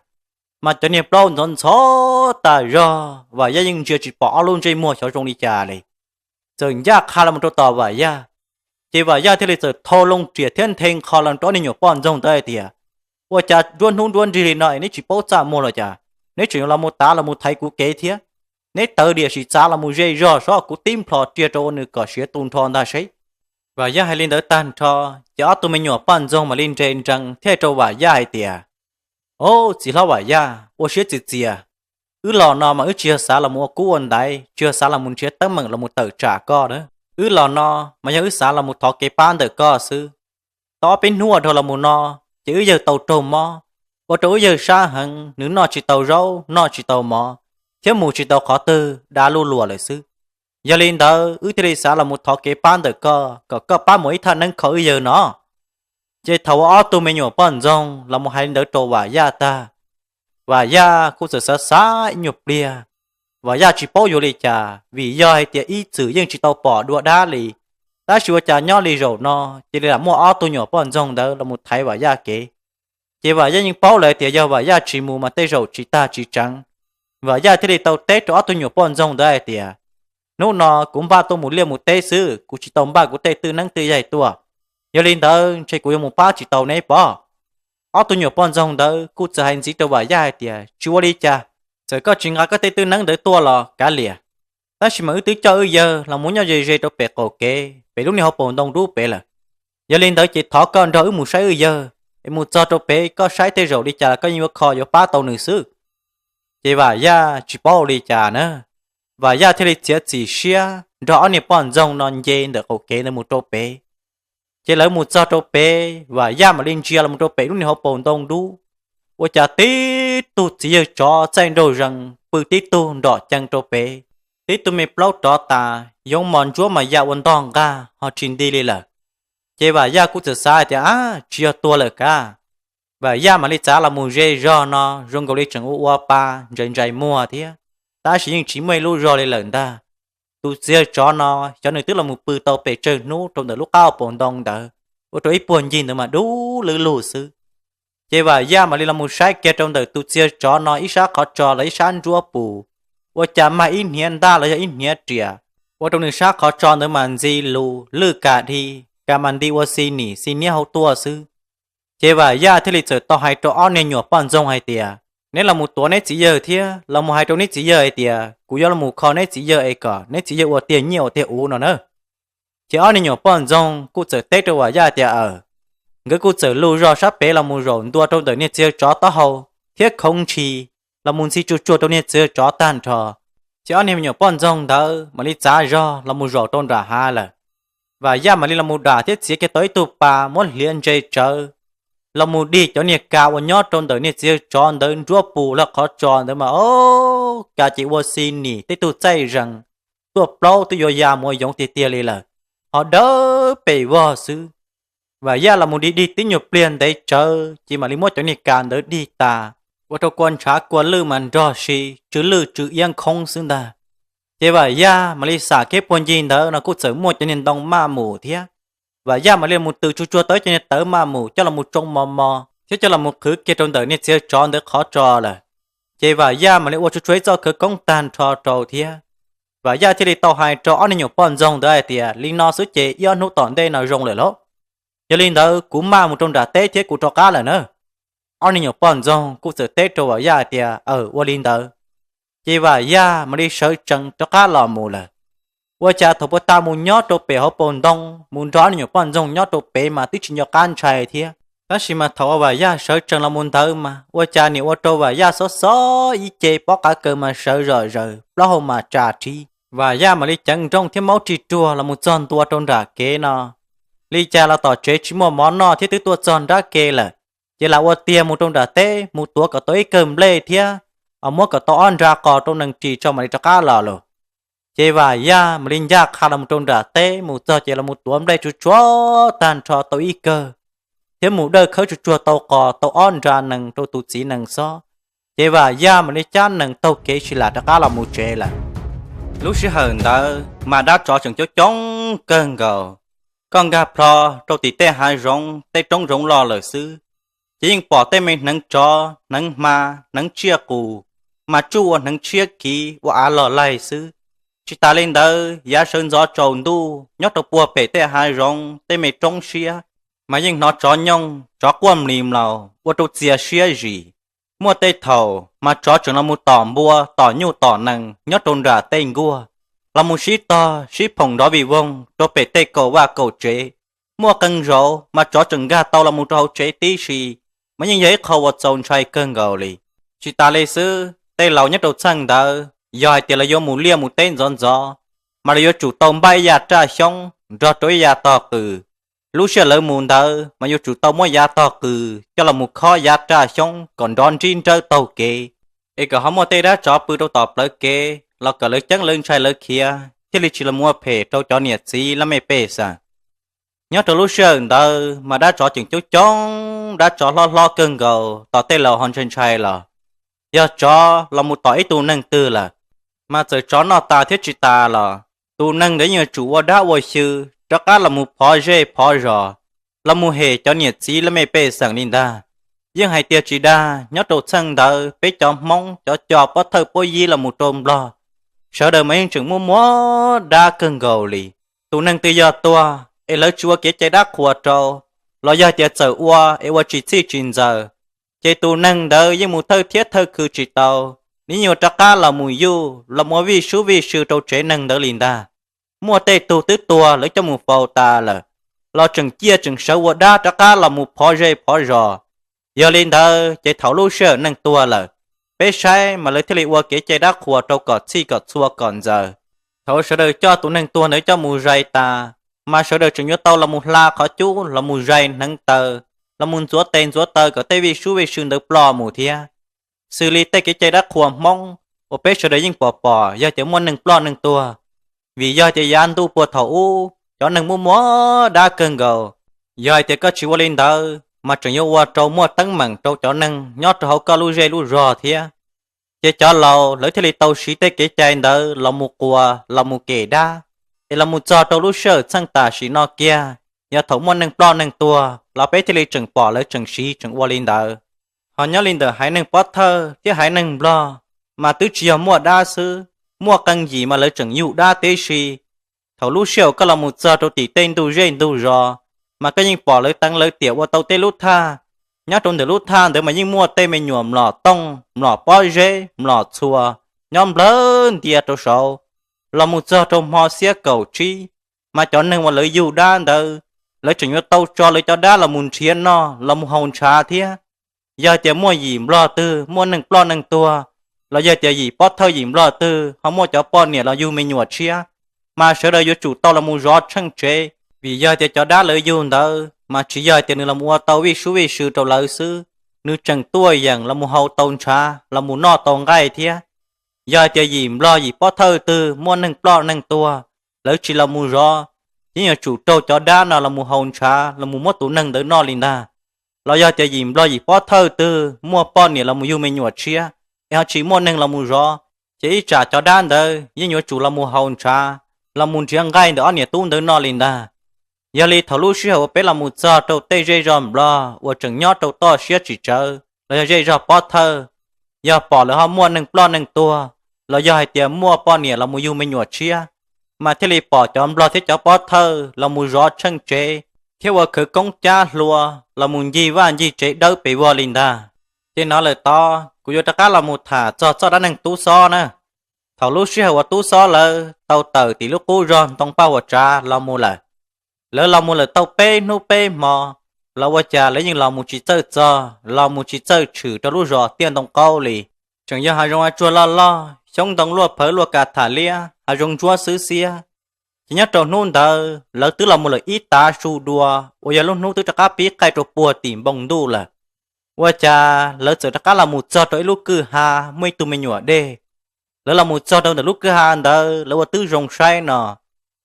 mas cov niag plaub ntxhov ntxhov tas zog, Vam Yaj yeej ntsia tsis pom ob lub ntsej muag xyov zoo li cas li. Txawm ncaj qha los mus rau tom Vam Yaj, ces Vam Yaj thiaj li txawm thau loo riam thiab nthe nqho los rau ob niag nyuam poj ntxoog ntawd hais tias, ua cas nruab hnub nruab nrig li no es neb tsis paub txaj muag los cas? Neb tseem yuav los mus tav los mus thaiv kuv kev thiab. Neb tawv diam sim txav los mus ze zog seb kuv tib nplhos riam rau ua nws kom siav tu nrho ntag seb. Vam Yaj hais li ntawd tag nrho, ces ob tug me nyuam poj ntxoog mam li nres nrees thiab hais rau Vam Yaj hais tias, Au, txiv hlob Vam Yaj, ua siab txias txias. Wb los no mas wb tsis yog xav los mus ua kub ua ntaiv, tsis yog xav los mus nrhiav teeb meem los mus tawm tsam koj na. Wb los no mas yog wb xav los mus thov kev pab ntawm koj xwb. Tau ob peb hnub ua dhau los mus no, ces wb yawg tau raug mob, ua rau wb yawg sab heev, nws noj tsis tau zaub noj tsis tau mov, thiab mus tsis tau qhov twg, dav luj luam lawm xwb. Yog li ntawd wb thiaj li xav los mus thov kev pab ntawm koj kom koj pab mus ib thaj neeb kho wb yawg no. Ces thaum uas ob tug me nyuam poj ntxoog los mus hais li ntawd rau Vam Yaj tag, Vam Yaj kuj txawm xav xav ib nyuag pliag. Vam Yaj tsis paub yuav li cas vim yog hais tias ib txwm yeej tsis tau pom dua dab li, tab sis ua cas nyob li zaum no cia li lam muaj ob tug nyuam poj ntxoog ntawd los mus thaiv Vam Yaj kev. Ces Vam Yaj yeej paub lawm tias yog Vam Yaj tsis mus mas tej zaum tsis tag tsis tseev. Vam Yaj thiaj li tau teb rau ob tug nyuam poj ntxoog ntawd hais tias, Hnub no kuv npaj tuaj mus liaj mus teb xwb, kuv tsis tau npaj kuv tej twj neeb twj yaig tuaj. Yog li ntawd ntshe kuv yuav mus pab tsis tau neb pob. Ob tug nyuam poj ntxoog ntawd kuj txawm hais ntxiv rau Vam Yaj hais tias, Tsis ua li cas, txawm koj tsis nqa koj tej twj neeb ntawd tuaj los kav liam, tab sis mas wb twb coj wb yawg los mus nyob ze ze rau pem qaum kev pem lub niag hauv paus ntoo dub pem lawm. Yog li ntawd ces thov koj nrog wb mus saib wb yawg, es mus txog rau pem koj saib tej zaum li cas los koj yeej yuav kho yuav pab tau nws xwb. Ces Vam Yaj tsis paub ua li cas na, Vam Yaj thiaj li txiav txim siab nrog ob niag poj ntxoog no nce ntawm qaum kev ntawd mus rau pem. Ces lawv mus txog rau pem, Vam Yaj mam li ntsia los mus rau pem lub niag hauv paus ntoo dub, ua cas tib tug txiv yawg tsov txaij nraug zees pw tib tug nrom cees rau pem, tib tug me plaub rov tas, yoov mos ntsuab mas ya ua ntog nqag ho tsis nti li lawm. Ces Vam Yaj kuj txawm xav hais tias, Ab, tsis yog tuag lawm kav. Vam Yaj mam li txav los mus ze zog no zoo nkaus li tseem ua ua pa ntsais ntsais muag thiab, tab sis yeej tsis muaj ib lub zog li lawm ntag. Tus txiv yawg tsov no xyov nws twb los mus pw tau pes tsawg hnub rau ntawm lub qab hauv paus ntoo ntawd, ua rau ib puag ncig ntawd mas dub lwb lug xwb. Ces Vam Yaj mam li los mus saib kiag rau ntawm tus txiv yawg tsov no ib sab qhov tso los ib sab nruab pus, ua cas mag ib hniav ntaj los yog ib hniav riam, ua rau nws sab qhov tso ntawd mas ntxi lus lwj kas dhi, kas mas nti ua xi nim xi niab hauv tuaj xwb. Ces Vam Yaj thiaj li txawm tau hais rau ob niag nyuam poj ntxoog hais tias, Neb los mus tuav neb txiv yawg thiab los mus hais rau neb txiv yawg hais tias kuv yuav los mus kho neb txiv yawg es kom neb txiv yawg ua tiag nyiaj ua tiag uv no na. Ces ob niag nyuam poj ntxoog kuj txawm teb rau Vam Yaj tias, Aw. Nkawd kuj txawm lug zog sab pem los mus zaum ntua rau ntawm niag txiv yawg tsov taub hau thiab khoov ntshis los mus ntxhi tsuag tsuag rau niag txiv yawg tsov tag nrho. Ces ob niag me nyuam poj ntxoog ntawd mam li txav zog los mus zaum rau nram hav lawm. Vam Yaj mam li los mus dam thiab txiav kiag tau ib tug pas muab hliav ntse tsawv los mus dig cov niag kas uas nyob rau ntawm niag txiv yawg tsov ntawd nruab pus lawm qhov tso ntawd mas, o, kas ces ua xi nim tej tug txaij zees, tuaj plaub twb yuav ya mus ua yoov tiag tiag li lawm, ho dawb pes vog xwb. Vam Yaj los mus dig dig tib nyuag pliag ntev tsawv ces mam li muab cov niag kas ntawd dig tas, ua rau kua ntshav kua lwj mas nrog si tsw lwj tsw iab nkhoob xwb ntag. Ces Vam Yaj mam li xam kiag puag ncig ntawd no kuj txawm muaj cov niag ntoo maj mus thiab. Vam Yaj mam li mus tws tsuag tsuag tau ib co niag tawv maj mus coj los tsoo mos mos thiab coj los qhwv kiag rau ntawm niag txiav tsov ntawd qhov tso lawm. Ces Vam Yaj mam li ua tsuag tsuag ib txoj khawv koob tag nrho rau thiab. Vam Yaj thiaj li tau hais rau ob niag nyuam poj ntxoog ntawd hais tias, Li no xwb ces ib ob hnub tom ntej no zoo lawm lauj. Yog li ntawd kuv maj mus rau nram teb thiab kuv rov qab lawm na. Ob niag nyuam poj ntxoog kuj txawm teb rau Vam Yaj hais tias, Aws, ua li ntawd. Ces Vam Yaj mam li sawv tsees rov qab los mus lawm. Ua cas thaum puag ta mus nyob rau pem hauv paus ntoo mus nrog ob niag nyuam poj ntxoog nyob rau pem mas twb tsis nco qab ntshai thiab, tab sis mas thaum uas Vam Yaj sawv tsees los mus ntawd mas ua cas nim ua rau Vam Yaj xob xob ib ce, pob qav kaws mas sawv zom zaws, plaub hau mas tsa rhib. Vam Yaj mam li ceev nrooj thiab maub rig ruag los mus txog ntua rau nram kev no. Li cas los tom tsev tsis muaj mov noj thiab twb tuaj txog nrab ke lawm, ces lam ua tiag mus rau nram teb mus tuav kom tau ib kawm nplej thiab muab kom tau ob nra qos rau nees ris tso mam li rov qab los lauj. Ces Vam Yaj mam li ncaj qha los mus rau nram teb mus txog ces los mus tuav nplej tsuag tsuag tag nrho tau ib kawm, thiab mus dawj khawb tsuag tsuag tau qos tau ob nra nees rau tus txiv nees xob. Ces Vam Yaj mam li cab nees taug kev sib lam rov qab los mus tsev lawm. Lub sij hawm ntawd mas dab tsov tseem coob coob kawg nkaus. Koj nkag plho rau tim tej hav zoov tej roob zoov loj lawm xwb, ces yeej pom tej me hneev tsov hneev hma hneev tsiaj qus mas tsuj ua hneev tshiab kiv ua av log laig xwb. Tsis tas li ntawd yav sawv ntxov tsaus ntuj nyob rau puag pem tej hav zoov tej me roob siab mas yeej hnov tsov nyooj tsov quaj mlis mlaus ua rau txias siab zis. Muaj tej thaum mas tsov tseem los mus tom npua tom nyuj tom nees nyob rau nram tej nkuaj, los mus sib tog sib phoom nrov vij voog rau pem tej kaum vaj kaum tsev. Muaj qee zaus mas tsov tseem nkag tau los mus rau hauv tsev tib si, mas yeej yog ib qho uas txaus ntshai kawg nkaus li. Tsis tas li xwb, tej laus nyob rau txheej ntawd yog hais tias lawv yuav mus liaj mus teb ntxov ntxov, mas lawv yuav tsum tau npaj ib yav raj xyoob nrog rau ib yav tog qws. Lub sij hawm lawv mus ntawd mas yuav tsum tau muab yav tog qws coj los mus khob yav raj xyoob kom nrov nrib nrawb taug kev, es kom ho muaj tej dab tsov pw rau tom plawv kev los kom lawv ceeb lawv ntshai lawv khiav thiaj li tsis los ua phem rau cov niam txiv laj mej pej xeem. Nyob rau lub sij hawm ntawd mas dab tsov tseem coob coob, dab tsov hlob hlob kawg nkaus tos tej laus ho ntshai ntshai los. Yog tsov los mus tom ib tug neeg twg lawm, mas txawm tsov noj tas thiab tsis tas los tus neeg ntawd yeej yuav tsum ua dab ua xyw rov qab los mus phov zej phov zos, los mus hem cov niam txiv laj mej pej xeem li ntag. Yeej hais tias tsis dag, nyob rau txheej ntawd peb cov Hmoob cov co pob thawj pob yib los mus rau Nplog, sawv daws mas yeej tseem muaj muab dab kawg nkaus li. Tus neeg twg yog tuag es lawv tsis ua kev cai dab qhuas rau, los yog tias txawm ua es ua tsis txhij tsis ntxaws, ces tus neeg ntawd yeej mus thawj thiab thawj khw tsis tau, nws yeej yuav rov qab los mus yuj los mus ua vij sub vij sw rau tsev neeg ntawd li ntag. Muaj tej tug twb tuag lawv coj mus faus tas lawm, los tseem ciaj tseem sawv ua dab rov qab los mus phov zej phov zos. Yog li ntawd ces thaum lub sij hawm neeg tuag lawm, peb saib mas lawv thiaj li ua kev cai dab qhuas rau kom txhij kom txhua kom ntxaws. Thaum sawv daws coj tus neeg tuag ntawd coj mus zais tas, mas sawv daws tseem yuav tau los mus hla qhov cub los mus zais hneev taw, los mus ntxuav tes ntxuav taw kom tej vij sub vij sw ntawd ploj mus thiab. Xws li tej kev cai dab qhuas Hmoob uas peb sawv daws yeej pom pom yog tias muaj neeg ploj neeg tuag, vim yog tias yav ntuj puag thaum ub cov neeg muaj muab dab kawg nkaus. Yog hais tias koj tsis ua li ntawd mas tseem yuav ua rau muaj teeb meem rau cov neeg nyob rau hauv koj lub zej lub zog thiab. Ces cov laus lawv thiaj li tau siv tej kev cai ntawd los mus quas los mus kem dab, es los mus txog rau lub sij hawm txheej tam sim no kiag, yog thaum muaj neeg ploj neeg tuag los peb thiaj li tseem pom lawv tseem siv tseem ua li ntawd. Ho nyob li ntawm haiv neeg Pob Thawj thiab haiv neeg Nplog, mas twb tsis yog muaj dab xwb, muaj qee yim mas lawv tseem yug dab tib si. Thaum lub sij hawm koj los mus txog rau tim tej ntug zej ntug zos, mas koj yeej pom lawv teev lawv tiam ua tau tej lub thaj. Nyob rau ntawm lub thaj ntawd mas yeej muaj tej me nyuam mlom tooj mlom pob zeb mlom txhua nyob nplawg ntia rau saud. Los mus txog rau hmo xiab kaum tsib, mas cov neeg uas lawv yug dab ntawd, lawv tseem yuav tau tso lawv cov dab los mus nrhiav noj los mus haus ntshav thiab. Yog tias muaj yim Nplog twg muaj neeg ploj neeg tuag, los yog tias yim Pob Thawj yim Nplog twg ho muaj cov poj niam los yug me nyuam tshiab, mas sawv daws yuav tsum tau los mus zov tsheej tsev, vim yog tias cov dab lawv yug ntawd mas tsis yog tias nws los mus ua tau vij sub vij sw rau lawv xwb, nws tseem tuaj yeem los mus haus tau ntshav los mus noj tau nqaij thiab. Yog hais tias yim Nplog yim Pob Thawj twg muaj neeg ploj neeg tuag, lawv tsis los mus zov, yeej yuav tsum raug cov dab no los mus haus ntshav los mus muab tus neeg ntawd noj li ntag. Los yog tias yim Nplog yim Pob Thawj twg muaj poj niam los mus yug me nyuam tshiab, es ho tsis muaj neeg los mus zov, ces ib tsam cov dab ntawd yeej yuav tsum los mus haus ntshav los mus nrhiav nqaij ntawm ob niam tub ntawd noj li ntag. Yog li thaum lub sij hawm uas peb los mus txog rau tej zej zog Nplog uas tseem nyob rau toj siab tsis tsawv los yog zej zog pob thawj, yog pom lawv ho muaj neeg ploj neeg tuag los yog hais tias muaj poj niam los mus yug me nyuam tshiab, mas thiaj li pom cov Nplog thiab cov pob thawj los mus zov tsheej tsev thiab ua khawv koob cab hlua los mus ncig vaj ncig tsev dawb pes vog li ntag. Ces hnov lawm tod kuv yuav rov qab los mus tham txog txoj dab neeg Tub Xob na. Thaum lub sij hawm uas Tub Xob lawv tau tawm tim lub qub zog ntoo paj huam tsav los mus lawm, lawv los mus lawm tau peb hnub peb hmo los ua cas lawv yeej los mus tsis txawj txog los mus tsis txawj tshwm rau lub zos Tiaj Ntoo Qaub li. Tseem yog hav zoov hav tsuag loj loj, xyoob ntoo luaj phawv luaj kas tham liab, hav zoov ntsuab xwb xiab. Ces nyob rau hnub ntawd lawv twb los mus lawm ib tav su dua uas yog lub hnub twb rov qab pib qaij rau puag tim npoo ntuj lawm. Ua cas lawv txawm rov qab los mus txog rau ib lub kwj ha muaj ib tug me nyuam dej. Lawv los mus txog rau ntawm lub kwj ha ntawd lawv ua tib zoo saib no,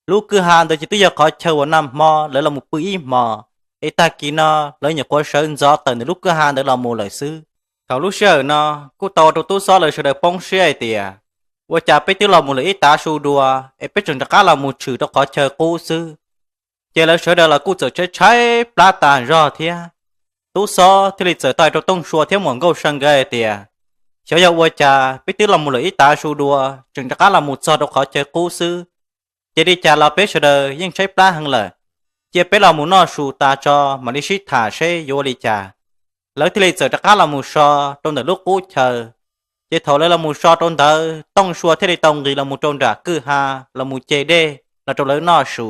lub kwj ha ntawd ces twb yog qhov chaw uas nag hmo lawv los mus pw ib hmos, es tag kis no lawv nyuam qhuav sawv ntxov tawm ntawm lub kwj ha ntawd los mus lawm xwb. Thaum lub sij hawm no kuj tau ua rau Tub Xob lawv sawv daws poob siab hais tias, ua cas peb twb los mus lawm ib tav su dua es peb tseem rov qab los mus tshwm rau qhov chaw qub xwb. Ces lawv sawv daws los kuj txawm tshaib tshaib plab tas zog thiab. Tub Xob thiaj li txawm tau hais rau Tooj Sua thiab Muam Nkauj Sa nkawd hais tias, xyov yog ua cas peb twb los mus lawm ib tav su dua tseem rov qab los mus txog rau qhov chaw qub xwb, ces li cas los peb sawv daws yeej tshaib plab heev lawm, cia peb los mus noj su tas tso mam li sib tham seb yuav ua li cas. Lawv thiaj li txawm rov qab los mus so rau ntawm lub qub chaw. Ces thaum lawv los mus so rau ntawd Tooj Sua thiaj li tau nqis los mus rau nram kwj ha los mus ce dej los rau lawv noj su.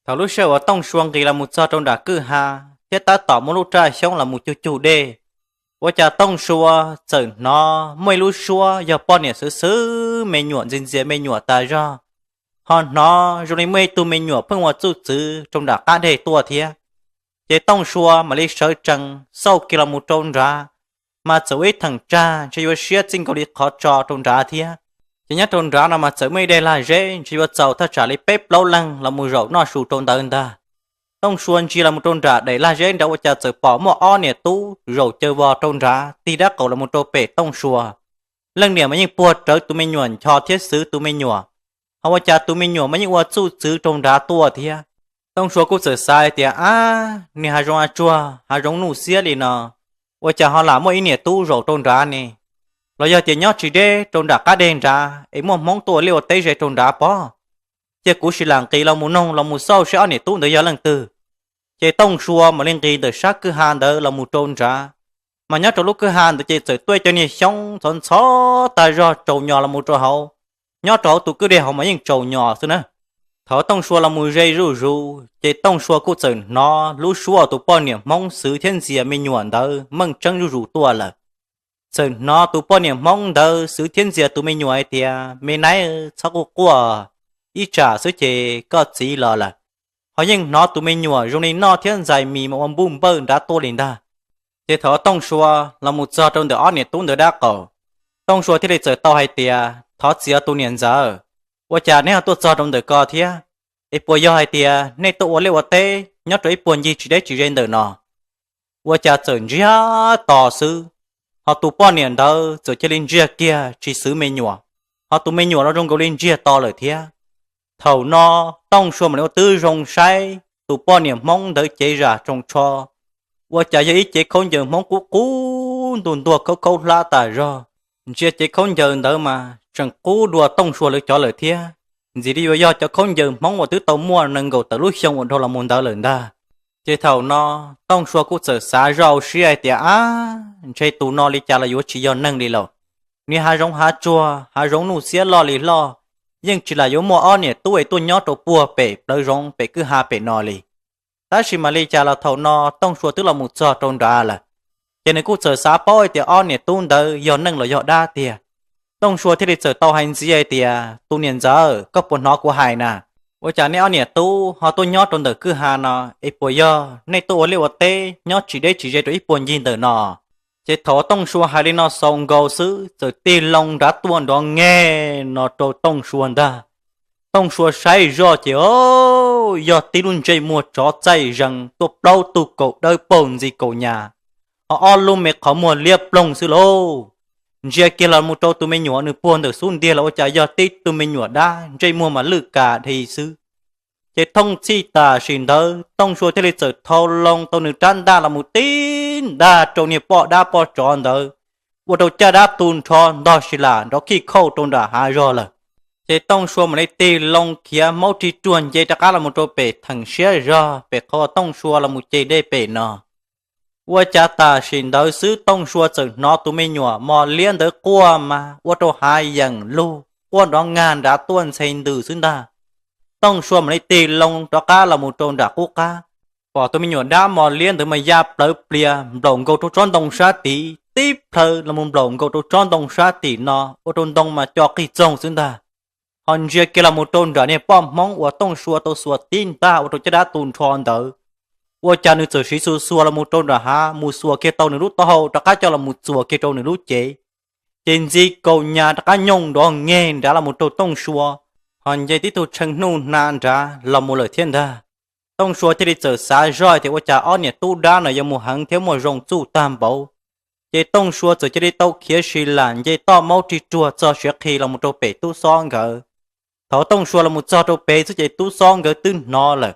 Thaum lub sij hawm uas Tooj Sua nqis los mus txog rau nram kwj ha thiab tab tom muaj lub raj xyoob los mus cug cug dej, ua cas Tooj Sua txawm hnov muaj ib lub suab yog poj niam xwv xwv me nyuam ntxias ntxias me nyuam tas zog, ho hnov zoo li muaj ib tug me nyuam pheej ua txuj txwv rau nram qab deg tuaj thiab. Ces Tooj Sua mam li sawv tsees xauj kiag los mus rau nrad, mas txawm ua ib theem tsag ntshe yuav siab txij nkaus li qhov tso rau nrad thiab. Ces nyob rau nrad no mas txawm muaj ib daim lag zeb ntshe yuav txaus thaj tsam li peb plaub leeg los mus zaum noj su rau ntawd ntag. Tooj Sua ntsia los mus rau nram daim lag zeb nrad ua cas txawm pom muaj ob niam tub zaum caw vos rau nrad tig dab qaum los mus rau pem Tooj Sua. Leej niam mas yeej puag rawv tus me nyuam ncho thiab xwv tus me nyuam, ho ua cas tus me nyuam mas yeej ua txuj txwv rau nrad tuaj thiab. Tooj Sua kuj txawm xav hais tias, ab, niag hav zoov hav tsuag hav zoov nuj xiab li no, ua cas ho lam muaj ib niam tub zaum rau nrad ne? Los yog tias nyob tsis deb rau nram qab deg nrad es muaj Hmoob tuaj ua liaj ua teb ze rau nrad pob? Cia kuv sim lam nqis los mus noog los mus xauj seb ob niam tub ntawd yog leej twg. Ces Tooj Sua mam li nqis ntawm sab kwj ha ntawd los mus rau nrad, mas nyob rau lub kwj ha ntawd ces txawm tuaj cov niag xyoob ntxhov ntxhov tag zog tsaus nyos los mus rau hauv. Nyob rau hauv tus kwj deg hauv mas yeej tsaus nyos xwb na. Thaum Tooj Sua los mus ze zuj zus ces Tooj Sua kuj txawm hnov lub suab tus poj niam Hmoob xwv thiab ntxias me nyuam ntawd meej tseeb zuj zus tuaj lawm. Txawm hnov tus poj niam Hmoob ntawd xwv thiab ntxias tus me nyuam hais tias, me nab, txhob quaj quaj, ib tsam xwb ces koj txiv los lawm. Ho yeej hnov tus me nyuam zoo li noj thiab ntxais mis mas ua npuj npawj nrad tuaj li ntag. Ces thaum Tooj Sua los mus txog rau ntawm ob niam tub ntawd dab qaum, Tooj Sua thiaj li txawm tau hais tias, thov txim os tus niam ntxawm, ua cas neb ho tuaj txog rau ntawm ko thiab? Es puas yog hais tias nej tuaj ua liaj ua teb nyob rau ib puag ncig tsis deb tsis ze ntawm no? Ua cas txawm ntsiag to xwb, ho tus poj niam ntawd txawm cia li ntsiag kiag tsis xwv me nyuam, ho tus me nyuam los zoo nkaus li ntsiag to lawm thiab. Thaum no Tooj Sua mam li ua tib zoo saib tus poj niam Hmoob ntawd cev zam tsoos tsho, ua cas yog ib cev khaub ncaws Hmoob qub qub ntuag ntuag khaub khaub hlab tas zog. Ntsia cev khaub ncaws ntawd mas tseem qub dua Tooj Sua lawv cov lawm thiab, ntxim li yuav yog cov khaub ncaws Hmoob uas twb tau muaj nees nkaum tawm lub xyoo uas dhau los mus ntawd lawm ntag. Ces thaum no Tooj Sua kuj txawm xav zoj siab hais tias, ab, ntshe tus no li cas los yuav tsis yog neeg li lawm. Niag hav zoov hav tsuag hav zoov nuj xiab loj li loj, yeej tsis lam yuav muaj ob niam tub es tuaj nyob rau puag pem plawv zoov pem kwj ha pem no li. Tab sis mas li cas los thaum no Tooj Sua twb los mus txog rau nrad lawm, ces nws kuj txawm xav paub hais tias ob niam tub ntawd yog neeg los yog dab tiag. Tooj Sua thiaj li txawm tau hais ntxiv hais tias, tus niam ntxawm, koj puas hnov kuv hais na? Ua cas nej ob niam tub ho tuaj nyob rau ntawm kwj ha no, es puas yog nej tuaj ua liaj ua teb nyob tsis deb tsis ze rau ib puag ncig ntawm no? Ces thaum Tooj Sua hais li no xaus nkaus xwb txawm tig loo nrad tuaj nrov nge no rau Tooj Sua ntag. Tooj Sua saib zoj ces, o, yog tib lub ntsej muag tsov txaij zees tuaj plaub tug kaus dawb paug ntxi kaus nyas, ho ob lub me qhov muag liab ploog xwb lauj. Ntsia kiag los mus rau tus me nyuam nws puag ntawm xub ntiag los ua cas yog tib tug me nyuam dab ntsej muag mas lwj kas dhi xwb. Ces thooj txhij tam sim ntawd Tooj Sua thiaj li txawm thau loo tau nws rab ntaj los mus tib ntaj rau niag poj dab poj tsov ntawd, ua rau caj dab tu nrho ntog si las nrov khij khauj rau nram hav zog lawm. Ces Tooj Sua mam li tig loo khiav maub rig ruag nce rov qab los mus rau pem theem siab zog pem qhov Tooj Sua los mus ceg dej pem no. Ua cas tam sim ntawd xwb Tooj Sua txawm hnov tus me nyuam mos liab ntawd quaj mas ua rau hav yeem lug quaj nrov nkag nrad tuaj ntxhe ntws xwb ntag. Tooj Sua mam li tig loo rov qab los mus rau nram qub qab, pom tus me nyuam dab mos liab ntawd mas ya plawv plias nplaum nkaus rau tsob ntoo sab tid, tib plhaw los mus nplaum nkaus rau tsob ntoo sab tim no, ua rau ntoo mas co qig txoog xwb ntag. Ho ntsia kiag los mus rau nram niag poj hmoob uas Tooj Sua tau xuas tib ntaj ua rau caj dab tu nrho ntawd, ua cas nws txawm siv xuas xuas los mus rau nram hav mus xuas kiag tau nws lub taub hau rov qab coj los mus txuas kiag rau nws lub cev. Ces ntxi kaus nyas rov qab nyooj nrov nkeeg nrad los mus rau Tooj Sua, ho nce tib tug tshee nuj hna nrad los mus lawm thiab ntag. Tooj Sua thiaj li txawm xav zoj tias ua cas ob niam tub dab no yuav mus heev thiab muaj zoo txuj tag npaum. Ces Tooj Sua txawm cia li tau khiav si las nce toj maub rig ruag txog siav qhi los mus rau pem tub xob nkawd. Thaum Tooj Sua los mus txog rau pem xwb ces tub xob nkawd twb hnov lawm.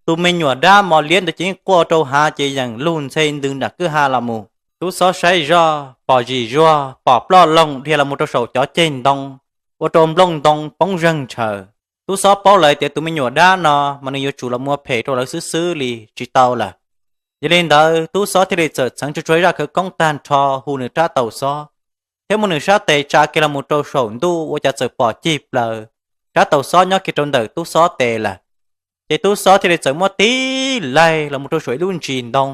Tus me nyuam dab mos liab ntawd ces yeej quaj rau hav ces yeem lug ntxhe ntws nram kwj ha los mus. Tub xob saib zoj pom zim zuag pom ploj loog dhia los mus rau saum cov ceg ntoo, ua rau nplooj ntoo poob zeeg ntshaws. Tub xob paub lawm tias tus me nyuam dab no mas nws yuav tsum los mus ua phem rau lawv xwb xwb li tsis tau lawm. Yog li ntawd tub xob thiaj li txawm txheev tsuag tsuag zaj khawv koob tag nrho hu nws rab taus xob, thiab muab nws sab tes tsa kiag los mus rau saum ntuj ua cas txawm pom cig plaws rab taus xob nyob kiag rau ntawm tub xob tes lawm. Ces tub xob thiaj li txawm muab tib laig los mus rau saum ib lub ntsis ntoo,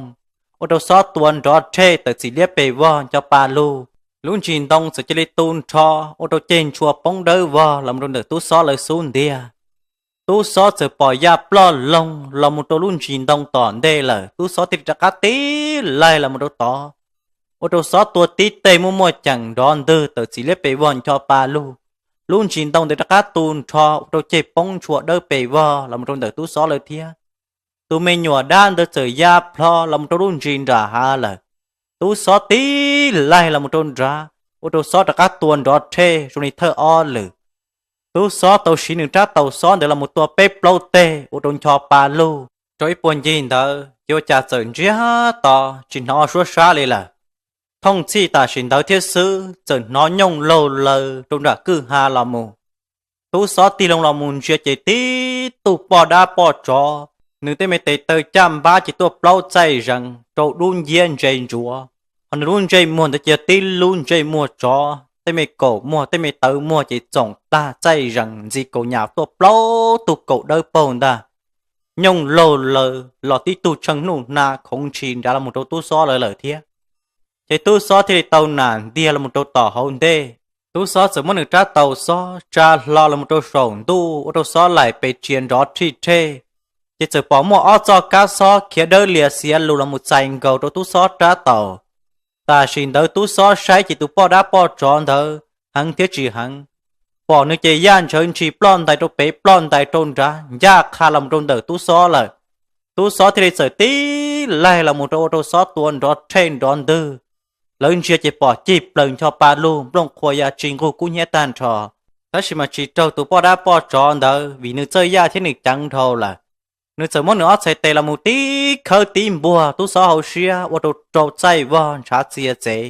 ua rau xob tua nrov rhej tawm txim liab pes vog nco pa lug. Lub ntsis ntoo txawm cia li tu nrho, ua rau ceg ntshua poob dawb vog los mus rau ntawm tub xob lawv xub ntiag. Tub xob txawm pom ya ploj loog los mus rau lub ntsis ntoo tom ntej lawm, tub xob thiaj li rov qab tib laig los mus rau tod, ua rau xob tua tib teg muaj muaj ceem nrov ntwg tawm txim liab pes vog nco pa lug. Lub ntsis ntoo ntawd rov qab tu nrho ua rau ceg poob ntshua dawb pes vog los mus rau ntawm tub xob lawv thiab. Tus me nyuam dab ntawd txawm ya plho los mus rau lub ntsis nram hav lawm. Tub xob tib laig los mus rau nrad, ua rau xob rov qab tua nrov rhej zoo li thawj ob lwm. Tub xob tau siv nws rab taus xob ntawd los mus tua peb plaub teg ua rau ncho pa lug. Rau ib puag ncig ntawd ces ua cas txawm ntsiag to tsis hnov suab sab li lawm. Thooj txhij tam sim ntawd thiab xwb txawm hnov nyooj laug laws rau nram kwj ha los mus. Tub xob tig loo los mus ntsia ces tib tug poj dab poj tsov, nws tej me tes taw caj npab ces tuaj plaub txaij zees rau dub nciab ntse ntsuav, ho nws lub ntsej muag ntawd ces yog tib lub ntsej muag tsov, tej me kaum muag tej me tawv muag ces txoom tag txaij zees ntxi kaus nyas tuaj plaub tug kaum dawb paug ntag. Nyooj laug laws los tib tug tshee nuj hna khoov ntshis nrad los mus rau tub xob lawv lawm thiab. Ces tub xob thiaj li tau nam ntiag los mus rau tom hauv ntej. Tub xob txawm muab nws rab taus xob tsa hlo los mus rau saum ntuj ua rau xob laim pes tsiav nrov rhij rhej. Ces txawm pom muaj ob txoj kab xob khiav dawb lias xiav lus los mus txais nkaus rau tub xob rab taus. Tam sim ntawd tub xob saib ces tus poj dab poj tsov ntawd heev thiab tsis heev, pom nws ces yaj ntshawv ntshis ploj ntais rau pem ploj ntais rau nrad ncaj qha los mus rau ntawm tub xob lawm. Tub xob thiaj li txawm tib laig los mus rau ua rau xob tua nrov rhej nrov ntwg. Lawv ntsia ces pom cig plaws ncho pa lug nplooj qhuav ya tsis nqug kub hnyiab tag nrho. Tab sis mas tsis raug tus poj dab poj tsov ntawd vim nws txawj yaj thiab nws ceev dhau lawm. Nws txawm muab nws ob txhais tes los mus tib khawb tib npuag tub xob hauv siab ua rau rau txaij vog ntshav txia txev.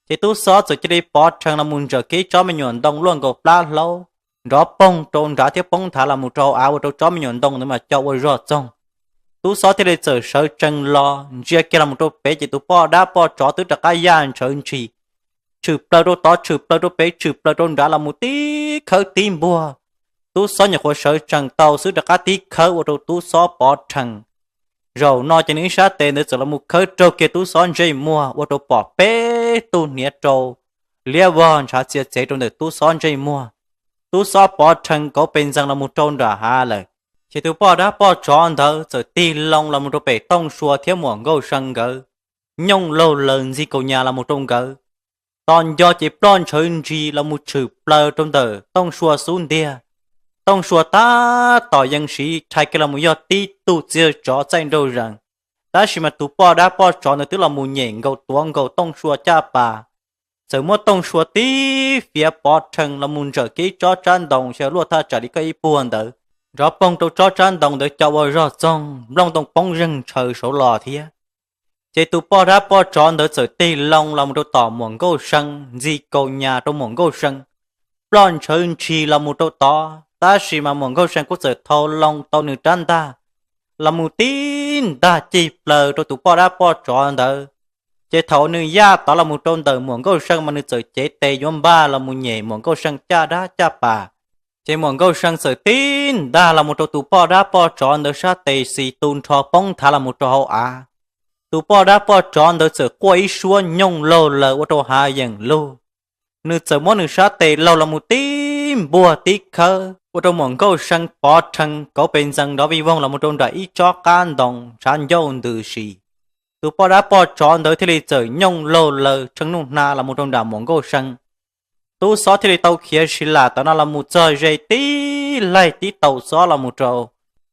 Ces tub xob txawm cia li pov rhees los mus ntsawm kiag tsob me nyuam ntoo luaj nkaus plab hlaub, nrov poog rau nrad thiab poob nthav los mus rau av ua rau tsob me nyuam ntoo ntawd mas co ua zog txoog. Tub xob thiaj li txawm sawv tsees los ntsia kiag los mus rau pem ces tus poj dab poj tsov twb rov qab yaj ntshaw ntshis, tshwm plaws rau tod tshwm plaws rau pem tshwm plaws rau nrad los mus tib khawb tib npuag. Tub xob nyuam qhuav sawv tsees tau xwb rov qab tib khawb ua rau tub xob pov rhees. Zaum no ces nws ib sab tes ntawd txawm los mus khawb raug kiag tub xob ntsej muag ua rau pom peb tug hniav rau liab vog ntshav txia txev rau ntawm tub xob ntsej muag. Tub xob pov rhees kauv pes ntxees los mus rau nram hav lawm. Ces tus poj dab poj tsov ntawd txawm tig loo los mus rau pem Tooj Sua thiab Muam Nkauj See nkawd, nyooj laug laws ntxig kaus nyas los mus rau nkawd. Tos nco ces ploj ntshaw ntshis los mus tshwm plaws rau ntawm Tooj Sua xub ntiag. Tooj Sua tab tom yees siv rhais kiag los mus yog tib tug txiag tsov txaij nraug zees, tab sis mas tus poj dab poj tsov ntawd twb los mus nyem nkaus tuav nkaus Tooj Sua caj pas, txawm muab Tooj Sua tib fiav pov rhees los mus ntsawm kiag ib tsob tsab ntoo xyaw luaj thaj tsam li koj ib puag ntawd, nrov poog rau tsob tsab ntoo ntawd co ua zog txoog, nplooj ntoo poob zeeg ntshaw saud los thiab. Ces tus poj dab poj tsov ntawd txawm tig loo los mus rau tom Muam Nkauj See, ntxi kaus nyas rau Muam Nkauj See, ploj ntshaw ntshis los mus rau tod. Tab sis mas Muam Nkauj See kuj txawm thau loo tau nws rab ntaj los mus tib ntag cig plaws rau tus poj dab poj tsov ntawd. Ces thaum nws yaj tod los mus rau ntawm Muam Nkauj See mas nws txawm cev tes yuav npaj los mus nyem Muam Nkauj See caj dab caj pas. Ces Muam Nkauj See txawm tib ntag los mus rau tus poj dab poj tsov ntawd sab tes xis tu nrho poob nthav los mus rau hauv av. Tus poj dab poj tsov ntawd txawm quaj ib suab nyooj laug lawm ua rau hav yeem lug. Nws txawm muab nws sab tes laug los mus tib npuaj tib khawb ua rau Muam Nkauj See pov rhees kauv pes ntxees nrov vij voog los mus rau nram ib tsob qab ntoo ntshav ncauj ntws si. Tus poj dab poj tsov ntawd thiaj li txawm nyooj laug lawm tshee nuj hnav los mus rau nram Muam Nkauj See. Tub xob thiaj li tau khiav si lam tom no los mus txog ze tib laig tib taus xob los mus rau,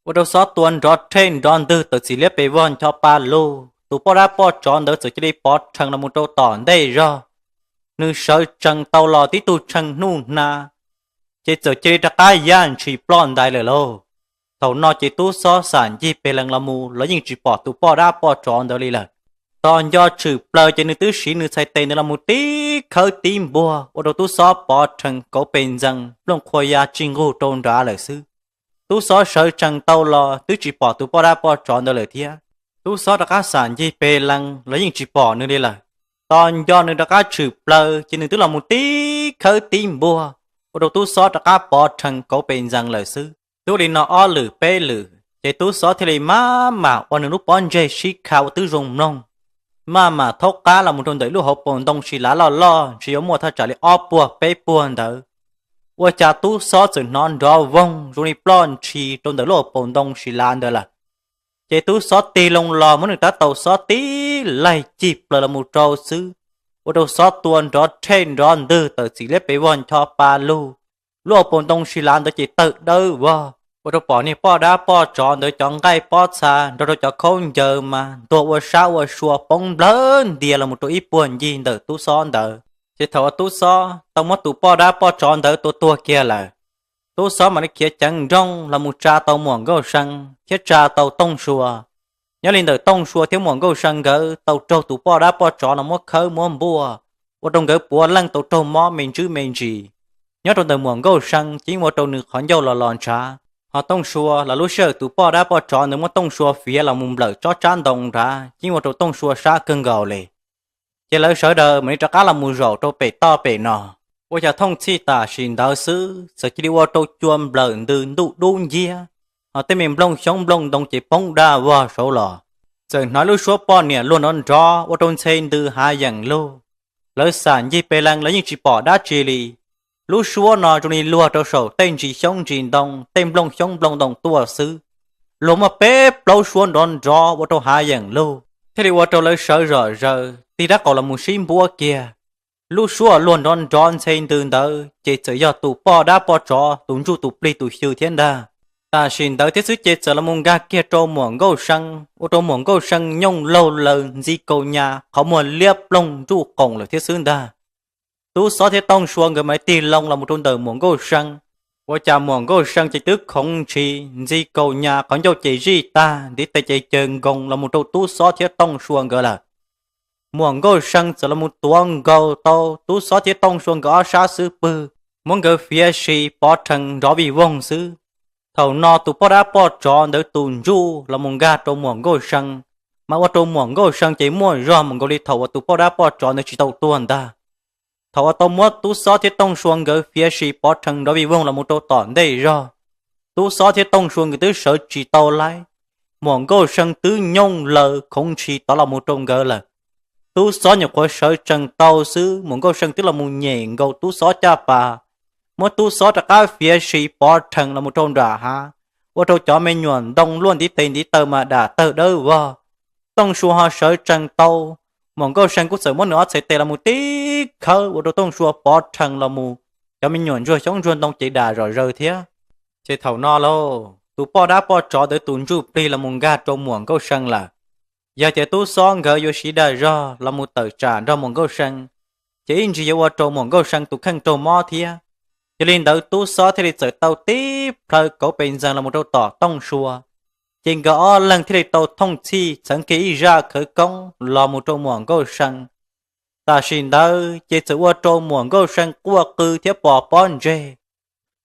ua rau xob tua nrov rhej nrov ntwg tawm txim liab pes vog ncho pa lug. Tus poj dab poj tsov ntawd txawm cia li pov rhees los mus rau tom ntej zog. Nws sawv tsees tau los tib tug tshee nuj hnav, ces txawm cia li rov qab yaj ntshis ploj ntais lawm lauj. Thaum no ces tub xob xam ncig pes lees los mus los yeej tsis pom tus poj dab poj tsov ntawd li lawm. Tos nco tshwm plaws ces nws twb siv nws txhais tes ntawd los mus tib khawb tib npuaj ua rau tub xob pov rhees kauv pes ntxees nplooj qhua ya tsis nqug rau nrad lawm xwb. Tub xob sawv tsees tau los twb tsis pom tus poj dab poj tsov ntawd lawm thiab. Tub xob rov qab xam ncig pes lees los yeej tsis pom nws li lawm. Tos nco nws rov qab tshwm plaws ces nws twb los mus tib khawb tib npuaj ua rau tub xob rov qab pov rhees kauv pes ntxees lawm xwb. Twb li no ob lwm peb lwm ces tub xob thiaj li maj mam ua nws lub pob ntseg sib kha ua twb zoo mloog, maj mam thaub qab los mus rau ntawm lub hauv paus ntoo si lav loj loj ntshe yuav muaj thaj tsam li ob puag peb puag ntawd. Ua cas tub xob txawm hnov nrov voog zoo li ploj ntshis rau ntawm lub hauv paus ntoo si lav ntawd lawm. Ces tub xob tig loo los muab nws rab taus xob tib laig cig plaws los mus rau xwb, ua rau xob tua nrov rhej nrov ntwg tawm txim liab pes vog ncho pa lug. Lub hauv paus ntoo si lav ntawd ces tawg dawb vog ua rau pom niag poj dab poj tsov ntawd cov nqaij pob txha nrog rau cov khaub ncaws mas ntuag ua sab ua sua poob nplawg ntias los mus rau ib puag ncig ntawm tub xob ntawd. Ces thaum uas tub xob tau muab tus poj dab poj tsov ntawd tua tuag kiag lawm, tub xob mam li khiav ceev nrooj los mus tsa tau Muam Nkauj See thiab tsa tau Tooj Sua. Nyob li ntawm Tooj Sua thiab Muam Nkauj See nkawd tau raug tus poj dab poj tsov no muab khawb muab npuaj, ua rau nkawd puav leej tau raug mob me ntsis me ntsis. Nyob rau ntawm Muam Nkauj See ces yeej ua rau nws qhov ncauj los los ntshav, ho Tooj Sua los lub sij hawm tus poj dab poj tsov ntawd muab Tooj Sua fiav los mus nplawm tsob tsab ntoo nrad ces yeej ua rau Tooj Sua sab kawg nkaus li. Ces lawv sawv daws mam li rov qab los mus zaum rau pem toj pem no. Ua cas thooj txhij tam sim ntawd xwb txawm cia li ua rau cua nplawm ntws ntuj dub nciab, ho tej me nplooj xyoob nplooj ntoo ces poob daj vog saud los. Txawm hnov lub suab poj niam luag nrov nrov ua rau ntxhe ntws hav yeem lug. Lawv xam ncig pes lees los yeej tsis pom dab tsi li. Lub suab no zoo li luag rau saum tej ntsis xyoob ntsis ntoo, tej nplooj xyoob nplooj ntoo tuaj xwb. Luag muaj peb plaub suab nrov nrov ua rau hav yeem lug, thiaj li ua rau lawv sawv zom zaws tig rab qau los mus sib npuab kiag. Lub suab luag nrov nrov ntxhe ntws ntawd ces txawm yog tus poj dab poj tsov tus ntsuj tus plig tus xyw thiab ntag. Tam sim ntawd thiab xwb ces txawm los mus nkag kiag rau Muam Nkauj See, ua rau Muam Nkauj See nyooj laug laws ntxi kaus nyas qhov muag liab ploog nruj qoom lawm thiab xwb ntag. Tub Xob thiab Tooj Sua nkawd mam tig loo los mus rau ntawm Muam Nkauj See. Ua cas Muam Nkauj See ces twb khoov ntshis ntxi kaus nyas qhov ncauj ces zij tag, ntiv tes ces cawg nkoos los mus rau Tub Xob thiab Tooj Sua nkawd lawm. Muam Nkauj See txawm los mus tuav nkaus tau Tub Xob thiab Tooj Sua nkawd ob sab xub pwg, muab nkawd fiav si pov rhees nrov vij voog xwb. Thaum no tus poj dab poj tsov ntawd tus ntsuj los mus nkag rau Muam Nkauj See, mas ua rau Muam Nkauj See ces muaj zog mus nkaus li thaum uas tus poj dab poj tsov ntawd tsis tau tuag ntag. Thaum uas tau muab Tub Xob thiab Tooj Sua nkawd fiav si pov rhees nrov vij voog los mus rau tom ntej zog, Tub Xob thiab Tooj Sua nkawd twb sawv tsis tau laib. Muam Nkauj See twb nyooj laws khoov ntshis tod los mus rau nkawd lawm. Tub Xob nyuam qhuav sawv tsees tau xwb, Muam Nkauj See twb los mus nyem nkaus Tub Xob caj pas, muab Tub Xob rov qab fiav si pov rhees los mus rau nram hav, ua rau cov me nyuam ntoo luaj ntiv tes ntiv taw mas dam tawg dawb vog. Tooj Sua ho sawv tsees tau, Muam Nkauj See kuj txawm muab nws ob txhais tes los mus tib khawb ua rau Tooj Sua pov rhees los mus, cov me nyuam ntsuag xyoob ntsuag ntoo ces dam zom zaws thiab. Ces thaum no lauj, tus poj dab poj tsov ntawd tus ntsuj plig los mus nkag rau Muam Nkauj See lawm. Yog tias Tub Xob nkawd yuav siv dag zog los mus tawm tsam nrog Muam Nkauj See, ces ib ntsis yuav ua rau Muam Nkauj See tus kheej raug mob thiab. Yog li ntawd tub xob thiaj li txawm tau tib plhaw kauv pes ntxees los mus rau tom Tooj Sua. Ces nkawd ob leeg thiaj li tau thooj txhij txheev kiag ib zaj khawv koob los mus rau Muam Nkauj See. Tam sim ntawd ces txawm ua rau Muam Nkauj See quaj qw thiab pos pob ntseg.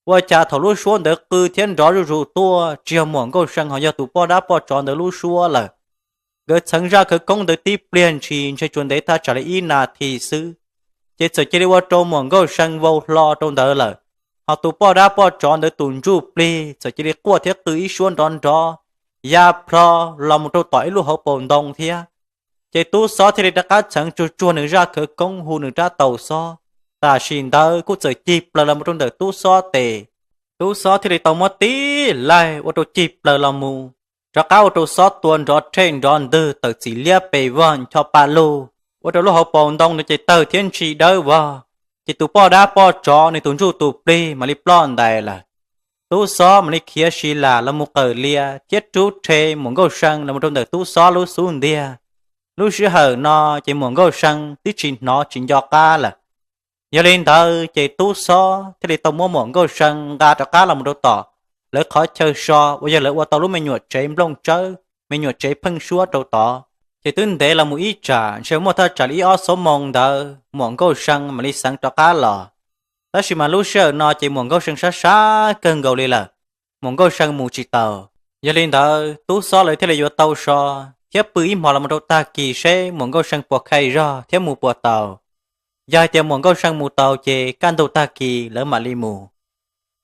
Ua cas thaum lub suab ntawd qw thiab nrov zuj zus tuaj, tsis yog Muam Nkauj See ho yog tus poj dab poj tsov ntawd lub suab lawm. Nkawd txheev zaj khawv koob ntawd tib pliag ntshis ntshe tsuas ntev thaj tsam li ib nas this xwb, ces txawm cia li ua rau Muam Nkauj See vau hlo rau ntawd lawm. Ho tus poj dab poj tsov ntawd tus ntsuj plig txawm cia li quaj thiab qw ib suab nrov nrov ya plho los mus rau tom ib lub hauv paus ntoo thiab. Ces tub xob thiaj li rov qab txheev tsuag tsuag nws zaj khawv koob hu nws rab taus xob. Tam sim ntawd kuj txawm cig plaws los mus rau ntawm tub xob tes. Tub xob thiaj li tau muab tib laig ua rau cig plaws los mus, rov qab ua rau xob tua nrov rhej nrov ntwg tawm txim liab pes vog ncho pa lug, ua rau lub hauv paus ntoo ntawd ces tawg thiab ntshis dawb vog. Ces tus poj dab poj tsov nws tus ntsuj tus plig mam li ploj ntais lawm. Tub xob mam li khiav si lam los mus qawm lias thiab rub rhe Muam Nkauj See los mus rau ntawm tub xob lub xub ntiag. Lub sij hawm no ces Muam Nkauj See twb tsis hnov tsis nco qab lawm. Yog li ntawd ces tub xob thiaj li tau muab Muam Nkauj See nqa rov qab los mus rau tom lawv qhov chaw so uas yog lawv ua tau lub me nyuam tsev nplooj tsawb, me nyuam tsev pheeb suab rau tod. Ces twb ntev los mus ib tsam ntshe muaj thaj tsam li ib ob xuab moos ntawd Muam Nkauj See mam li xeev rov qab los. Tab sis mas lub sij hawm no ces Muam Nkauj See sab sab kawg nkaus li lawm, Muam Nkauj See mus tsis taus. Yog li ntawd tub xob lawv thiaj li yuav tau so thiab pw ib hmos los mus rau tag kis seb Muam Nkauj See puas khaij zog thiab mus puas taus. Yog hais tias Muam Nkauj See mus taus ces kaj ntug tag kis lawv mam li mus.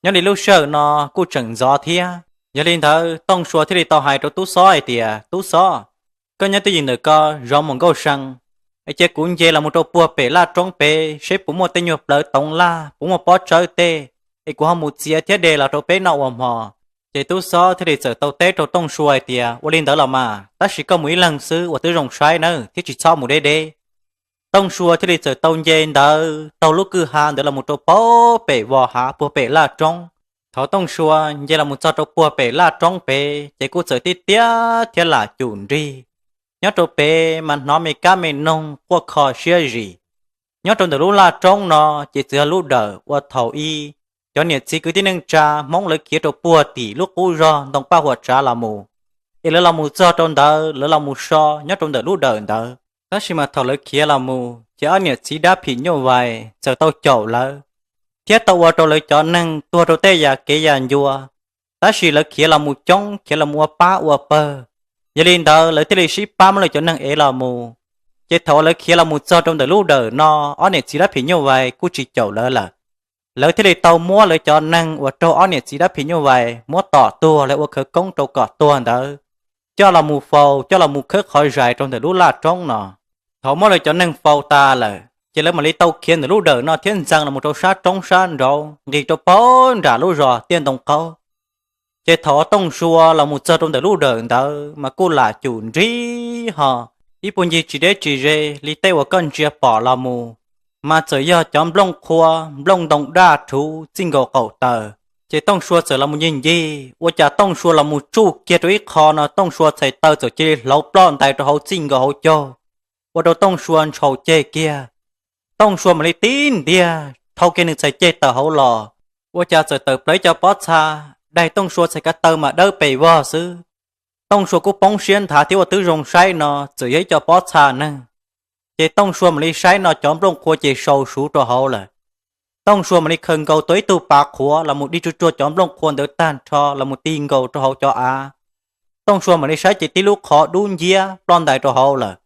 Nyob li lub sij hawm no kuj tseem ntxov thiab, yog li ntawd Tooj Sua thiaj li tau hais rau tub xob hais tias, Tub xob, koj nyob twj ywm ntawm ko zov Muam Nkauj See, es cia kuv nce los mus rau puag pem laj roob pem seb puas muaj tej nyuag plawv toov laj, puas muaj pob tsawb tej, es kuv ho mus txiav thiab de los rau peb noj ua hmo. Ces tub xob thiaj li txawm tau teb rau Tooj Sua hais tias, Ua li ntawd los mas, tab sis koj mus ib leeg xwb uas twb zoo saib nawb, thiab tsis txhob mus deb deb. Tooj Sua thiaj li txawm tau nce ntawd taug lub kwj ha ntawd los mus rau puag pem vos hav puag pem laj roob. Thaum Tooj Sua nce los mus txog rau puag pem laj roob pem ces kuj txawm tib tiab thiab lam cum nrig. Nyob rau pem mas hnov me kab me noog quaj kho siab zim. Nyob rau ntawm lub laj roob no ces txawm yog lub dawm uas thaum ub cov niam txiv kwv tij neej tsa Hmoob lawv khiav rau puag tim lub qub zog ntoo Paj Huam Tsav los mus, es lawv los mus txog rau ntawd lawv los mus so nyob rau ntawm lub dawm ntawd. Tab sis mas thaum lawv khiav los mus ces ob niam txiv dab phim nyuj vais txawm tau caum lawv, thiab tau ua rau lawv cov neeg tuag rau tej yam kev yam ncua. Tab sis lawv khiav los mus coob, khiav los mus ua pab ua pawg, yog li ntawd lawv thiaj li sib pab muab lawv cov neeg ev los mus. Ces thaum uas lawv khiav los mus txog rau ntawm lub dawm no, ob niam txiv dab phim nyuj vais kuj tsis caum lawv lawm. Lawv thiaj li tau muab lawv cov neeg uas raug ob niam txiv dab phim nyuj vais muab tom tuag los ua khawv koob rau kom tuag ntawd coj los mus faus, coj los mus khawb qhov zais rau ntawm lub laj roob no. Thaum muab lawv cov neeg faus tas lawm ces lawv mam li tau khiav ntawm lub dawm no thiab ntxees los mus rau sab roob sab nraud nqis rau puag nram lub zos Tiaj Ntoo Qaub. Ces thaum Tooj Sua los mus txog rau ntawm lub dawm ntawd mas kuj lam cum nrig ho, ib puag ncig tsis deb tsis ze li tej uas koj ntsia pom los mus, mas txawm yog cov nplooj qhua, nplooj ntoo daj rhuv txij nkaus qaum taw. Ces Tooj Sua txawm los mus ncig ncig, ua cas Tooj Sua los mus tsuj kiag rau ib qho no Tooj Sua txhais taw txawm cia li hlauv ploj ntais rau hauv txij nkaus hauv caug, ua rau Tooj Sua ntshau ceg kiag. Tooj Sua mam li tib ntiag dhau kiag nws txhais ceg tawm hauv los, ua cas txawm tawm plaws ib co pob txha daig Tooj Sua txhais ko taw mas dawb pes vog xwb. Tooj Sua kuj poob siab nthav thiab ua twb zoo saib no txawm yog ib co pob txha neeg. Ces Tooj Sua mam li saib no cov nplooj qhua ces sau suv rau hauv lawm. Tooj Sua mam li khaws nkaus tau ib tug pas qhuav los mus dig tsuag tsuag cov nplooj qhua ntawd tag nrho los mus ti nkaus rau hauv cov av. Tooj Sua mam li saib ces tib lub qhov dub nciab ploj ntais rau hauv lawm.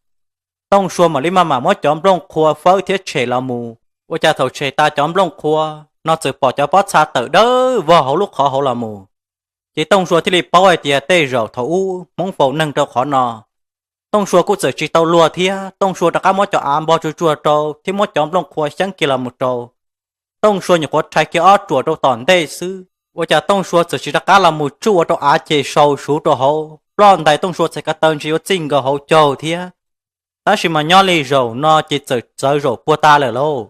Tooj Sua mam li maj mam muab cov nplooj qhua fawb thiab tshem los mus, ua cas thaum tshem tas cov nplooj qhua no txawm pom cov pob txha tawm dawb vog hauv lub qhov hauv los mus. Ces Tooj Sua thiaj li paub hais tias tej zaum thaum ub Hmoob faus neeg rau qhov no. Tooj Sua kuj txawm tsis tau luag thiab, Tooj Sua rov qab muab cov av npog tsuag tsuag rau thiab muab cov nplooj qhua xyeeb kiag los mus rau. Tooj Sua nyuam qhuav rhais kiag ob ruam rau tom ntej xwb, ua cas Tooj Sua txawm tsis rov qab los mus tsuj ua rau av ces sau suv rau hauv, ploj ntais Tooj Sua txhais ko taw ntshe yuav txij nkaus hauv caug thiab. Tab sis mas nyob li zaum no ces txawm txawv zaum puag ta lawm lauj.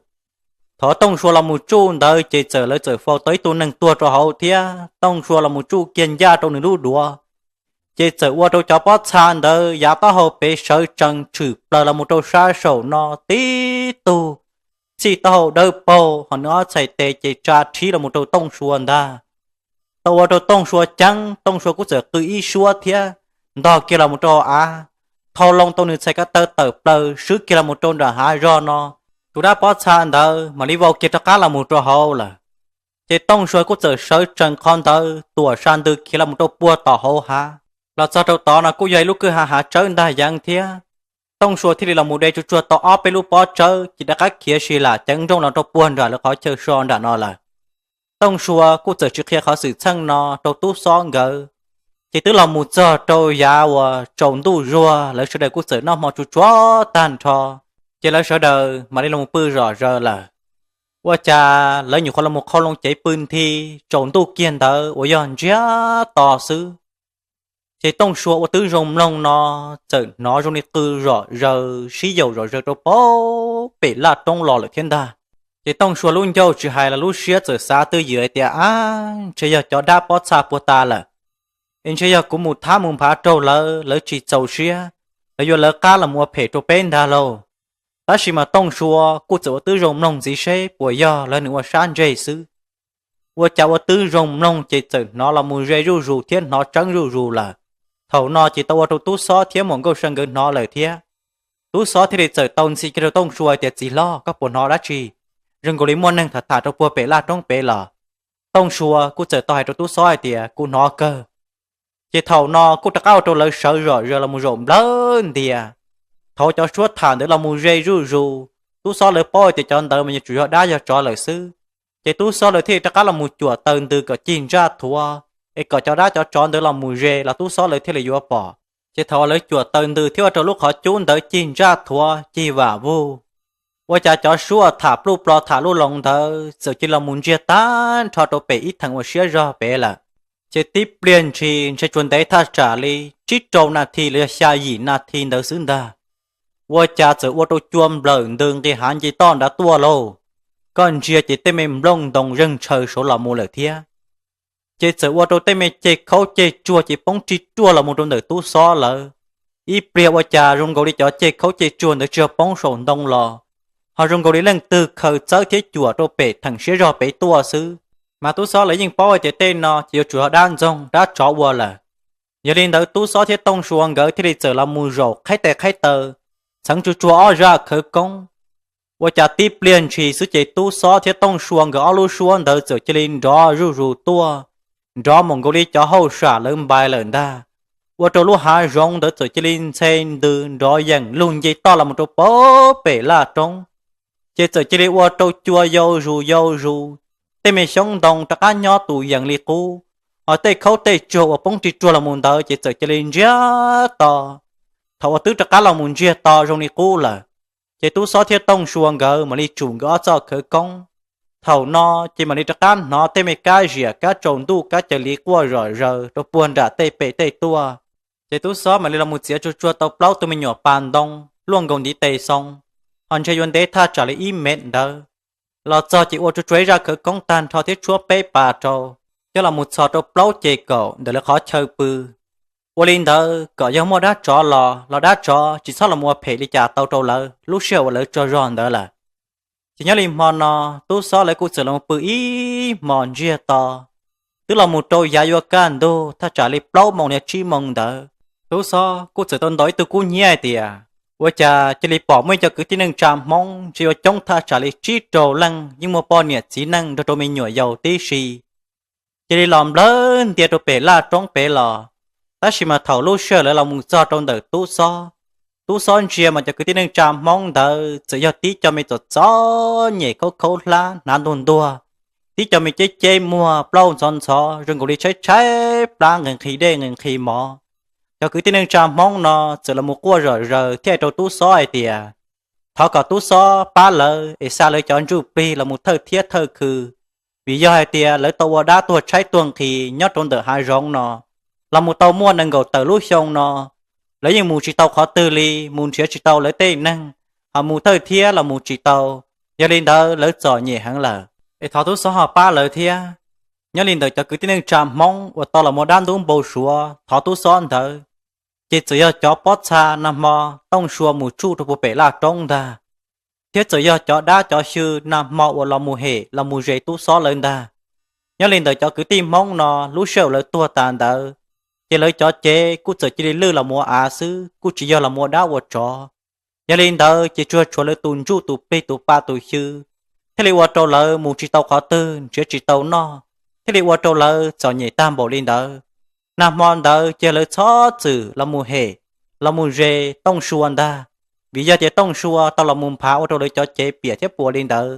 Thaum Tooj Sua los mus tsuj ntawd ces txawm lawv txawm faus tau ib tug neeg tuag rau hauv thiab, Tooj Sua los mus tsuj kiag ncaj rau nws lub duav, ces txawm ua rau cov pob txha ntawd yav taub hau pem sawv tsees tshwm plaws los mus rau sab saum no tib tug txij taub hau dawb paug, ho nws ob txhais tes ces tsa rhib los mus rau Tooj Sua ntag. Tau ua rau Tooj Sua ceeb, Tooj Sua kuj txawm qw ib suab thiab ntog kiag los mus rau av, thau loo tau nws txhais ko taw tawm plaws swb kiag los mus rau nram hav zog no. Tus dab pob txha ntawd mam li vau kiag rov qab los mus rau hauv lawm. Ces Tooj Sua kuj txawm sawv tsees qhov ntawd tuam sa ntws khiav los mus rau puag tom hauv hav. Los txog rau tod no kuj yog ib lub kwj ha hav tsawb ntag yeev thiab. Tooj Sua thiaj li los mus de tsuag tsuag tau ob peb lub pob tsawb ces rov qab khiav si lam ceev nrooj los rau puag nram lawv qhov chaw so nram no lawm. Tooj Sua kuj txawm tsis qhia qhov xwm txheej no rau tub xob nkawd, ces twb los mus txog rau yav uas tsaus ntuj zuag, lawv sawv daws kuj txawm noj hmo tsuag tsuag tag nrho, ces lawv sawv daws mam li los mus pw zom zaws lawm. Ua cas lawv nyuam qhuav los mus qhau loo cev pw nthi, tsaus ntuj kiag ntawd uas yog ntsiag to xwb, ces Tooj Sua ua tib zoo mloog no txawm hnov zoo li qw zom zaws sib yaum zom zaws rau pem laj roob los lawm thiab ntag. Ces Tooj Sua lub ncauj tsis hais los lub siab txawm xav twj ywm hais tias, ab, ntshe yog cov dab pob txha puag ta lawm, es ntshe yog kuv mus thab mus nphav raug lawv, lawv tsis txaus siab, lawv yuav lawv qab los mus ua phem rau peb ntag lauj. Tab sis mas Tooj Sua kuj txawm ua tib zoo mloog ntxiv seb puas yog lawv nws ua sab ntseg xwb. Ua cas ua tib zoo mloog ces txawm hnov los mus ze zuj zus thiab hnov tseeb zuj zus lawm. Thaum no ces tau ua rau tub xob thiab muam Nkauj Sa nkawd hnov lawm thiab. Tub xob thiaj li txawm tau ntxhi kiag rau Tooj Sua tias, txiv hlob, koj puas hnov dab tsi? Zoo nkaus li muaj neeg tham tham rau puag pem laj roob pem los. Tooj Sua kuj txawm tau hais rau tub xob hais tias, kuv hnov kawg. Ces thaum no kuj rov qab ua rau lawv sawv zom zaws los mus zaum nplawg ntias. Thaum cov suab tham ntawd los mus ze zuj zus, tub xob lawv paub tias cov ntawd mas yuav tsum yog dab yog tsov lawm xwb. Ces tub xob lawv thiaj li rov qab los mus cuam taws ntws kom cig ntsaj thuav, es kom cov dab cov tsov ntawd los mus ze los tub xob lawv thiaj li yuav pom. Ces thaum uas lawv cuam taws ntws thiab ua rau lub qhov cub ntawd cig ntsaj thuav cig vam vug, ua cas cov suab tham pluj plo tham luj loos ntawd txawm cia li los mus ntsiag tag nrho rau pem ib theem uas siab zog pem lawm. Ces tib pliag ntshis ntshe tsuas ntev thaj tsam li tsib rau nas this los yog xya yim nas this ntawd xwb ntag, ua cas txawm ua rau cua nplawm ntws nqis hav nce toj nrad tuaj lauj. Koj ntsia ces tej me nplooj ntoo zeeg ntshaw saud los mus lawm thiab. Ces txawm ua rau tej me ceg khaub ceg tsuag ces poob ri ruaj los mus rau ntawm tub xob lawv. Ib pliag ua cas zoo nkaus li cov ceg khaub ceg tsuag ntawd tsis yog poob saum ntoo los, ho zoo nkaus li leej twg khaws txawb thiab cuam rau pem theem siab zog pem tuaj xwb. Mas tub xob lawv yeej paub hais tias tej no ces yuav tsum yog dab ntxoog dab tsov ua lawm. Yog li ntawd tub xob thiab Tooj Sua nkawd thiaj li txawm los mus zaum qhaib tes qhaib taw, txheev tsuag tsuag ob zaj khawv koob. Ua cas tib pliag ntshis xwb ces tub xob thiab Tooj Sua nkawd ob lub suab ntawd txawm cia li nrov zuj zus tuaj, nrov mus nkaus li cov hauj sam lawv npais lawm ntag. Ua rau lub hav zoov ntawd txawm cia li ntxhe ntws nrov yeem lug nce toj los mus rau pem laj roob. Ces txawm cia li ua rau cua yau zus yau zus, tej me xyoob ntoo rov qab nyob tus yees li qub, ho tej khaub tej tsuag uas poob ri ruaj los mus ntawd ces txawm cia li ntsiag to. Thaum uas twb rov qab los mus ntsiag to zoo li qub lawm, ces tub xob thiab Tooj Sua nkawd mam li tsum nkawd ob txoj khawv koob. Thaum no ces mam li rov qab hnov tej me kab ziam kab tsaus ntuj kab cawv liv quaj zom zaws rau puag nram tej pem tej tuaj. Ces tub xob mam li los mus txiav tsuag tsuag tau plaub tug me nyuam pas ntoo luaj nkaus ntiv tes xoo, ho ntshe yuav ntev thaj tsam li ib mev ntawd. Los txog ces ua tsuag tsuag ib zaj khawv koob tag nrho thiab tshuab peb pas rau, coj los mus txhos rau plaub ces kaum ntawm lawv qhov chaw pw. Ua li ntawd kom yog muaj dab tsov los los dab tsov tsis txhob los mus ua phem li cas tau rau lawv lub sij hawm uas lawv tsaug zog ntawd lawm. Ces nyob li hmo no, tub xob lawv kuj txawm los mus pw ib hmos ntsiag to, twb los mus rau yav yuav kaj ntug thaj tsam li plaub moos los tsib moos ntawd. Tub xob kuj txawm tau ntaus ib tug kub hnyiab hais tias, ua cas cia li pom muaj ib co kwv tij neej tsa Hmoob ntshe yuav coob thaj tsam li tsib rau leej, yeej muaj poj niam txiv neej nrog rau me nyuam yaus tib si, cia li los nplawg ntia rau pem laj roob pem los. Tab sis mas thaum lub sij hawm lawv los mus txog rau ntawm tub xob, tub xob ntsia mas cov kwv tij neej tsa Hmoob ntawd txawm yog tib co me txom txom nyem khaub khaub hlab hnav ntuag ntuag, tib co me ceb ceb muag plaub ntxhov ntxhov zoo nkaus li tshaib tshaib plab nqhis nqhis dej nqhis nqhis mov. Cov kwv tij neej tsa Hmoob no txawm los mus quaj zom zaws thiab hais rau tub xob hais tias, thov kom tub xob pab lawv es xa lawv cov ntsuj plig los mus thawj thiab thawj khw, vim yog hais tias lawv tau ua dab tuag tshaib tuag nqhis nyob rau ntawm hav zoov no los mus tau muaj nees nkaum tawm lub xyoo no, lawv yeej mus tsis tau qhov twg li, mus nrhiav tsis tau lawv tej neeg, ho mus thawj thiab los mus tsis tau. Yog li ntawd lawv txom nyem heev lawm, es thov tub xob ho pab lawv thiab. Nyob li ntawd cov kwv tij neej tsa Hmoob uas tau los mus dab ntub npau suav thov tub xob ntawd, ces txawm yog cov pob txha nag hmo Tooj Sua mus tsuj rau puag pem laj roob ntag. thiab txawm yog cov dab cov xyw nag hmo uas los mus hem los mus zes tub xob lawv ntag. Nyob li ntawd cov kwv tij Hmoob no lub sij hawm lawv tuag tas ntawd, ces lawv cov cev kuj txawm cia li lwj los mus ua av xwb, kuj tsis yog los mus ua dab ua tsov. Yog li ntawd ces tsuas tshuav lawv tus ntsuj tus plig tus pa tus xyw, thiaj li ua rau lawv mus tsis tau qhov twg, nrhiav tsis tau noj, thiaj li ua rau lawv txom nyem tag npaum li ntawd. Nag hmo ntawd ces lawv txhob txwm los mus hem, los mus zes Tooj Sua ntag, vim yog tias Tooj Sua tau los mus nphav ua rau lawv cov cev piam thiab puas li ntawd.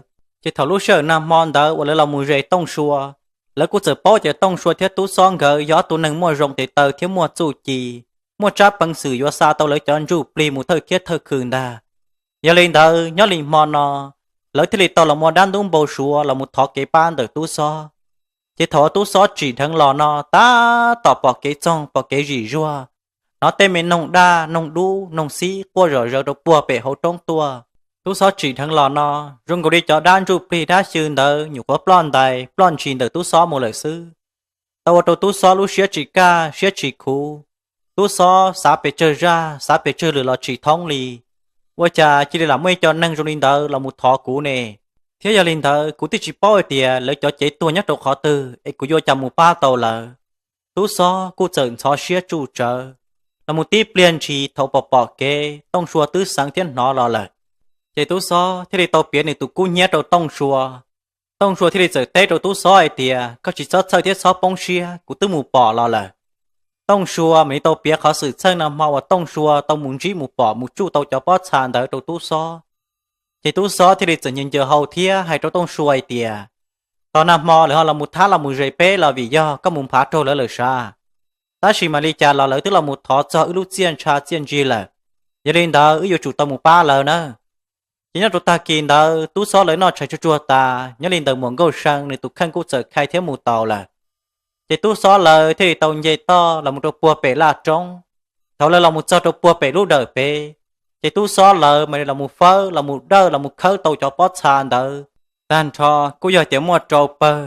Ces thaum lub sij hawm nag hmo ntawd uas lawv los mus zes Tooj Sua, lawv kuj txawm paub tias Tooj Sua thiab tub xob nkawd yog ob tug neeg muaj zoo tes taw thiab muaj txuj ci, muaj tsab peev xwm yuav xa tau lawv cov ntsuj plig mus thawj thiab thawj khw ntag. Yog li ntawd nyob li hmo no, lawv thiaj li tau los ua dab ntub npau suav los mus thov kev pab ntawm tub xob. Ces thaum tub xob tsim dheev los no tab tom pom kev txoog pom kev zim zuag, hnov tej me noog daj noog dub noog xib quaj zom zaws rau puag pem hauv roob tuaj. Tub xob tsim dheev los no, zoo nkaus li cov dab ntsuj plig dab xyw ntawd nyuam qhuav ploj ntais ploj ntshis ntawm tub xob mus lawm xwb. Tau ua rau tub xob lub siab tsis kaj siab tsis khuv, tub xob xav pes tsawg zaj xav pes tsawg lwm los tsis thoob li. Ua cas cia li lam muaj ib co neeg zoo li ntawd los mus thov kuv ne? Thiab yog li ntawd kuv twb tsis paub hais tias lawv cov cev tuag nyob rau qhov twg es kuv yuav cas mus pab tau lawv. Tub xob kuj txawm ntxhov siab tsuj tsawv, los mus tib pliag ntshis thaum pom pom kev Tooj Sua twb xeev thiab hnov los lawm. Ces tub xob thiaj li tau piav nws tus kub hnyiab rau Tooj Sua. Tooj Sua thiaj li txawm teb rau tub xob hais tias, koj tsis txhob txhawj thiab txhob poob siab, kuv twb mus pom los lawm. Tooj Sua mam li tau piav qhov xwm txheej nag hmo uas Tooj Sua tau mus ntsib mus pom mus tsuj tau cov pob txha ntawd rau tub xob. Ces tub xob thiaj li txawm nyias ncaws hau thiab hais rau Tooj Sua hais tias, tog nag hmo lawv ho los mus thab los mus zes peb los vim yog koj mus nphav raug lawv lawm sav? Tab sis mam li cas los lawv twb los mus thov txog wb lub txiaj ntsha txiaj ntsig lawm, yog li ntawd wb yuav tsum tau mus pab lawv nawb. Ces nyob rau tag kis ntawd tub xob lawv noj tshais tsuag tsuag tas, nyob li ntawd Muam Nkauj See nws tus kheej kuj txawm khai thiab mus tau lawm. Ces tub xob lawv thiaj li tau nce toj los mus rau puag pem laj roob. Thaum lawv los mus txog rau puag pem lub dawm pem, ces tub xob lawv mam li los mus fawb los mus dawj los mus khawb tau cov pob txha ntawd. Tag nrho kuj yog tias muaj rau pawg,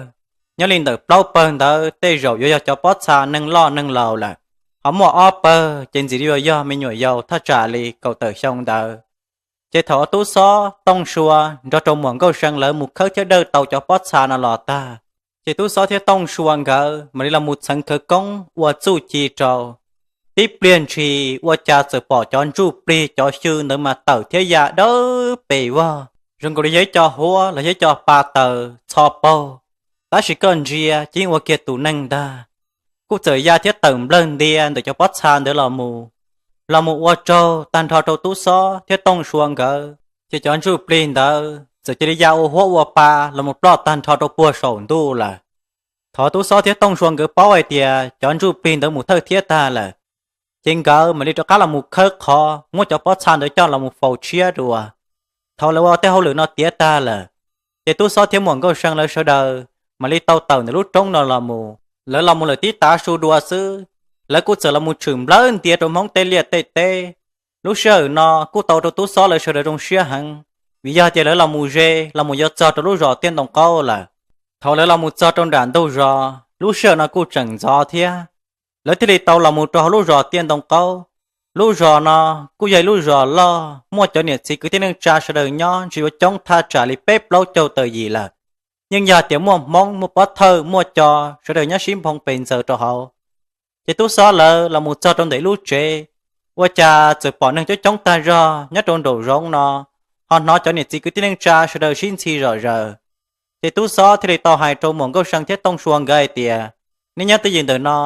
nyob li ntawm plaub pawg ntawd tej zaum yuav yog cov pob txha neeg loj neeg laus lawm, ho muaj ob pawg ces ntxim li yuav yog me nyuam yaus thaj tsam li kaum tawm xyoo ntawd. Ces thaum tub xob Tooj Sua nrog rau Muam Nkauj See lawv mus khawb thiab dawj tau cov pob txha no los tag, ces tub xob thiab Tooj Sua nkawd mam li los mus txheev khawv koob ua txuj ci rau. Tib pliag ntshis ua cas txawm pom cov ntsuj plig cov xyw ntawd mas tawm thiab ya dawb pes vog, zoo nkaus li yog ib co huab los yog ib co pa taws txho paug. Tab sis koj ntsia ces yeej ua kiag tus neeg ntag. Kuj txawm ya thiab tawm nplawg ntia ntawm cov pob txha ntawd los mus, los mus ua tsaug tag nrho rau tub xob thiab Tooj Sua nkawd, ces cov ntsuj plig ntawd txawm cia li ya ua huab ua pa los mus ploj tag nrho rau puag saum ntuj lawm. Thaum tub xob thiab Tooj Sua nkawd paub hais tias cov ntsuj plig ntawd mus thawj thiab tag lawm, ces nkawd mam li rov qab los mus khawb qhov muab cov pob txha ntawd coj los mus faus tshiab dua. Thaum lawv ua tej hauj lwm no tiav tag lawm, ces tub xob thiab Muam Nkauj See lawv sawv daws mam li tau tawm ntawm lub roob no los mus. Lawv los mus lawm tib tav su dua xwb, lawv kuj txawm los mus tshwm nplawg ntia rau Hmoob tej liaj tej teb. Lub sij hawm no kuj tau rau tub xob lawv sawv daws zoo siab heev, vim yog tias lawv los mus ze los mus yuav txog rau lub zos Tiaj Ntoo Qaub lawm. Thaum lawv los mus txog rau nram ntug zos, lub sij hawm no kuj tseem ntxov thiab, lawv thiaj li tau los mus rau hauv lub zos Tiaj Ntoo Qaub. Lub zos no kuj yog ib lub zos loj, muaj cov niam txiv kwv tij neej tsa sawv daws nyob ntshe yuav coob thaj tsam li peb plaub caug tawm yim lawm. Yeej yog tias muaj Hmoob muaj Pob Thawj muaj Co sawv daws nyob sib nphoo pes ntxaws rau hauv. Ces tub xob lawv los mus txog rau ntawm ib lub tsev, ua cas txawm pom neeg coob coob tag zog nyob rau nraum zoov no, ho hnov cov niam txiv kwv tij neej tsa sawv daws sib ntxhi zom zaws. Ces tub xob thiaj li tau hais rau Muam Nkauj See thiab Tooj Sua nkawd hais tias, nej nyob twj ywm ntawm no,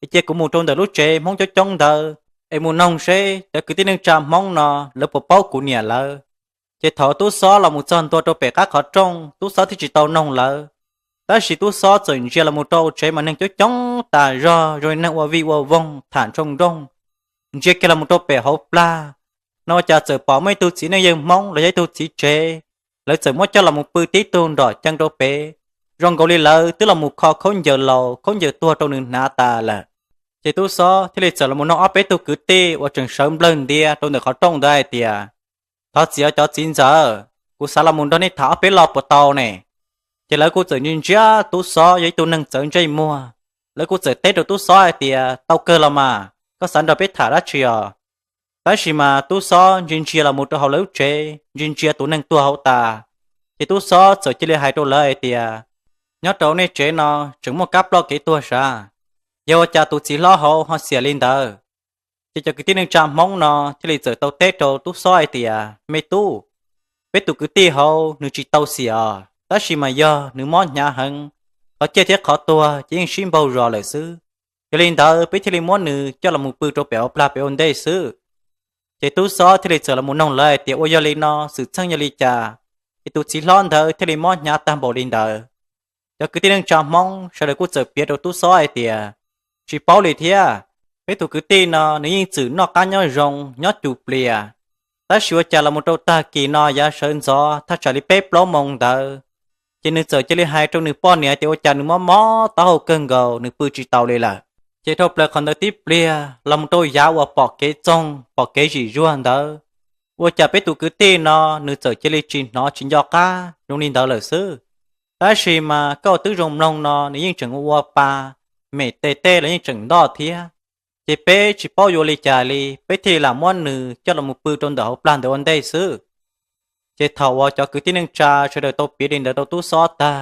es cia kuv mus rau ntawm lub tsev Hmoob coob coob ntawd es mus noog seb cov kwv tij neej tsa Hmoob no lawv puas paub kuv niam lawv. Ces thaum tub xob los mus txog ntua rau pem qab qhov rooj, tub xob thiaj tsis tau noog lawv. Tab sis tub xob txawm ntsia los mus rau tsev mas neeg coob coob tas zog zoo li neeg ua vij ua voog tham ntsoo nrooj. Ntsia kiag los mus rau pem hauv plag no ua cas txawm pom muaj ib tug txiv neej yawg Hmoob los yog ib tug txiv tsev, lawv txawm muab coj los mus pw tib tug nrom ceeb rau pem, zoo nkaus li lawv twb los mus kho khaub ncaws laus khaub ncaws tuag rau nws hnav tas lawm. Ces tub xob thiaj li txawm los mus noog ob peb tug kwv tij uas tseem sawv nplawg ntia rau ntawm qhov rooj ntawd hais tias, thov txim os cov txiv ntxawm, kuv xav los mus nrog nej tham ob peb lo puas tau ne? Ces lawv kuj txawm ntsia ntsia tub xob yog ib tug neeg txawv ntsej muag, lawv kuj txawm teb rau tub xob hais tias, tau kawg los mas, koj xav nrog peb tham dab tsi os? Tab sis mas tub xob ntsia ntsia los mus rau hauv lawv lub tsev, ntsia ntsia tus neeg tuag hauv tas, ces tub xob txawm cia li hais rau lawv hais tias, nyob rau nej tsev no tseem muaj kab ploj kev tuag sav? Yog ua cas tus txiv hlob hauv ho xiam li ntawd? Ces cov kwv tij neej tsa Hmoob no thiaj li txawm tau teb rau tub xob hais tias, me tub, peb tus kwv tij hauv nws tsis tau xiam os, tab sis mas yog nws mob hnyav heev, qhov ciaj thiab qhov tuag ces yeej sib npaug zos lawm xwb. Yog li ntawd peb thiaj li muab nws coj los mus pw rau pem hauv plag pem ua ntej xwb. Ces tub xob thiaj li txawm los mus noog lawv hais tias, ua yog li no xwm txheej yog li cas es tus txiv hlob ntawd thiaj li mob hnyav tag npaum li ntawd? Cov kwv tij neej tsa Hmoob sawv daws kuj txawm piav rau tub xob hais tias, tsis paub li thiab. Peb tus kwv tij no nws yeej txwm noj qab nyob zoo nyob cum plias, tab sis ua cas los mus rau tag kis no yav sawv ntxov thaj tsam li peb plaub moo ntawd, ces nws txawm cia li hais rau nws poj niam tias ua cas nws mob mob taub hau kawg nkaus, nws pw tsis tau li lawm. Ces dhau plaws qhov ntawd tib pliag los mus rau yav uas pom kev txoog pom kev zim zuag ntawd, ua cas peb tus kwv tij no nws txawm cia li tsis hnov tsis nco qab zoo li ntawd lawm xwb. Tab sis mas koj twb zoo mloog no nws yeej tseem ua pa, mem tes tej los yeej tseem ntoj thiab. Ces peb tsis paub yuav li cas li, peb thiaj li lam muab nws coj los mus pw rau ntawm hauv plag ntawd ua ntej xwb. Ces thaum uas cov kwv tij neej tsa sawv daws tau piav li ntawd rau tub xob tag,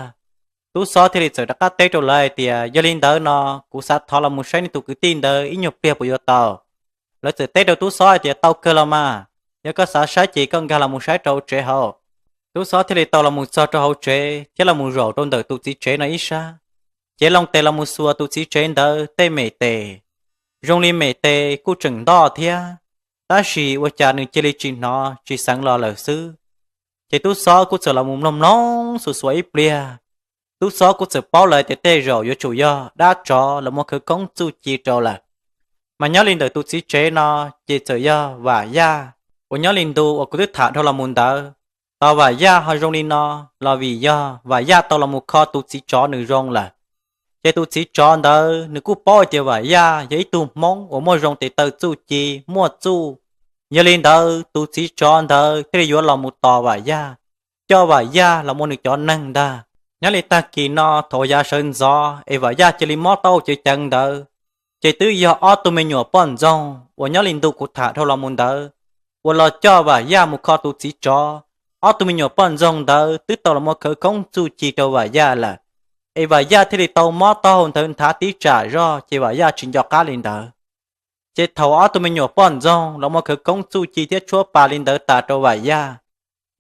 tub xob thiaj li txawm rov qab teb rau lawv hais tias, yog li ntawd no kuv xav thov los mus saib nej tus kwv tij ntawd ib nyuag pliag puas yuav tau? Lawv txawm teb rau tub xob hais tias, tau kawg los mas, yog koj xav saib ces koj nkag los mus saib rau hauv tsev hauv. Tub xob thiaj li tau los mus txog rau hauv tsev thiab los mus zaum rau ntawm tus txiv tsev no ib sab, cev loo tes los mus xuas tus txiv tsev ntawd tej mem tes. Zoo li mem tes kuj tseem ntoj thiab, tab sis ua cas nws cia li tsis hnov tsis xeev los lawm xwb. Ces tub xob kuj txawm los mus mloog mloog xuas xuas ib pliag. Tub xob kuj txawm paub lawm tias tej zaum yuav tsum yog dab tsov los muab khawv koob txuj ci rau lawm. Mas nyob li ntawm tus txiv tsev no, ces txawm yog Vam Yaj uas nyob li ntu uas kuv twb tham dhau los mus ntawd. Tos Vam Yaj ho zoo li no los vim yog Vam Yaj tau los mus kho tus txiv tsov nws zoo lawm. Ces tus txiv tsov ntawd nws kuj paub hais tias Vam Yaj yog ib tug Hmoob uas muaj zoo tes taw txuj ci muaj txuj. Yog li ntawd tus txiv tsov ntawd thiaj li yuav los mus tos Vam Yaj, coj Vam Yaj los muaj nws cov neeg ntag. Nyob li tag kis no thaum yav sawv ntxov es Vam Yaj cia li mob taub hau ceev ceev ntawd, ces twb yog ob tug me nyuam poj ntxoog uas nyob li ntu kuv tham dhau los mus ntawd, uas los coj Vam Yaj mus kho tus txiv tsov. Ob tug me nyuam poj ntxoog ntawd twb tau los muab khawv koob txuj ci rau Vam Yaj lawm, es Vam Yaj thiaj li tau mob taub hau ntawd nthav tib tsam zoj ces Vam Yaj tsis nco qab li ntawd. Ces thaum ob tug me nyuam poj ntxoog los muab khawv koob txuj ci thiab tshuab pa li ntawd tas rau Vam Yaj,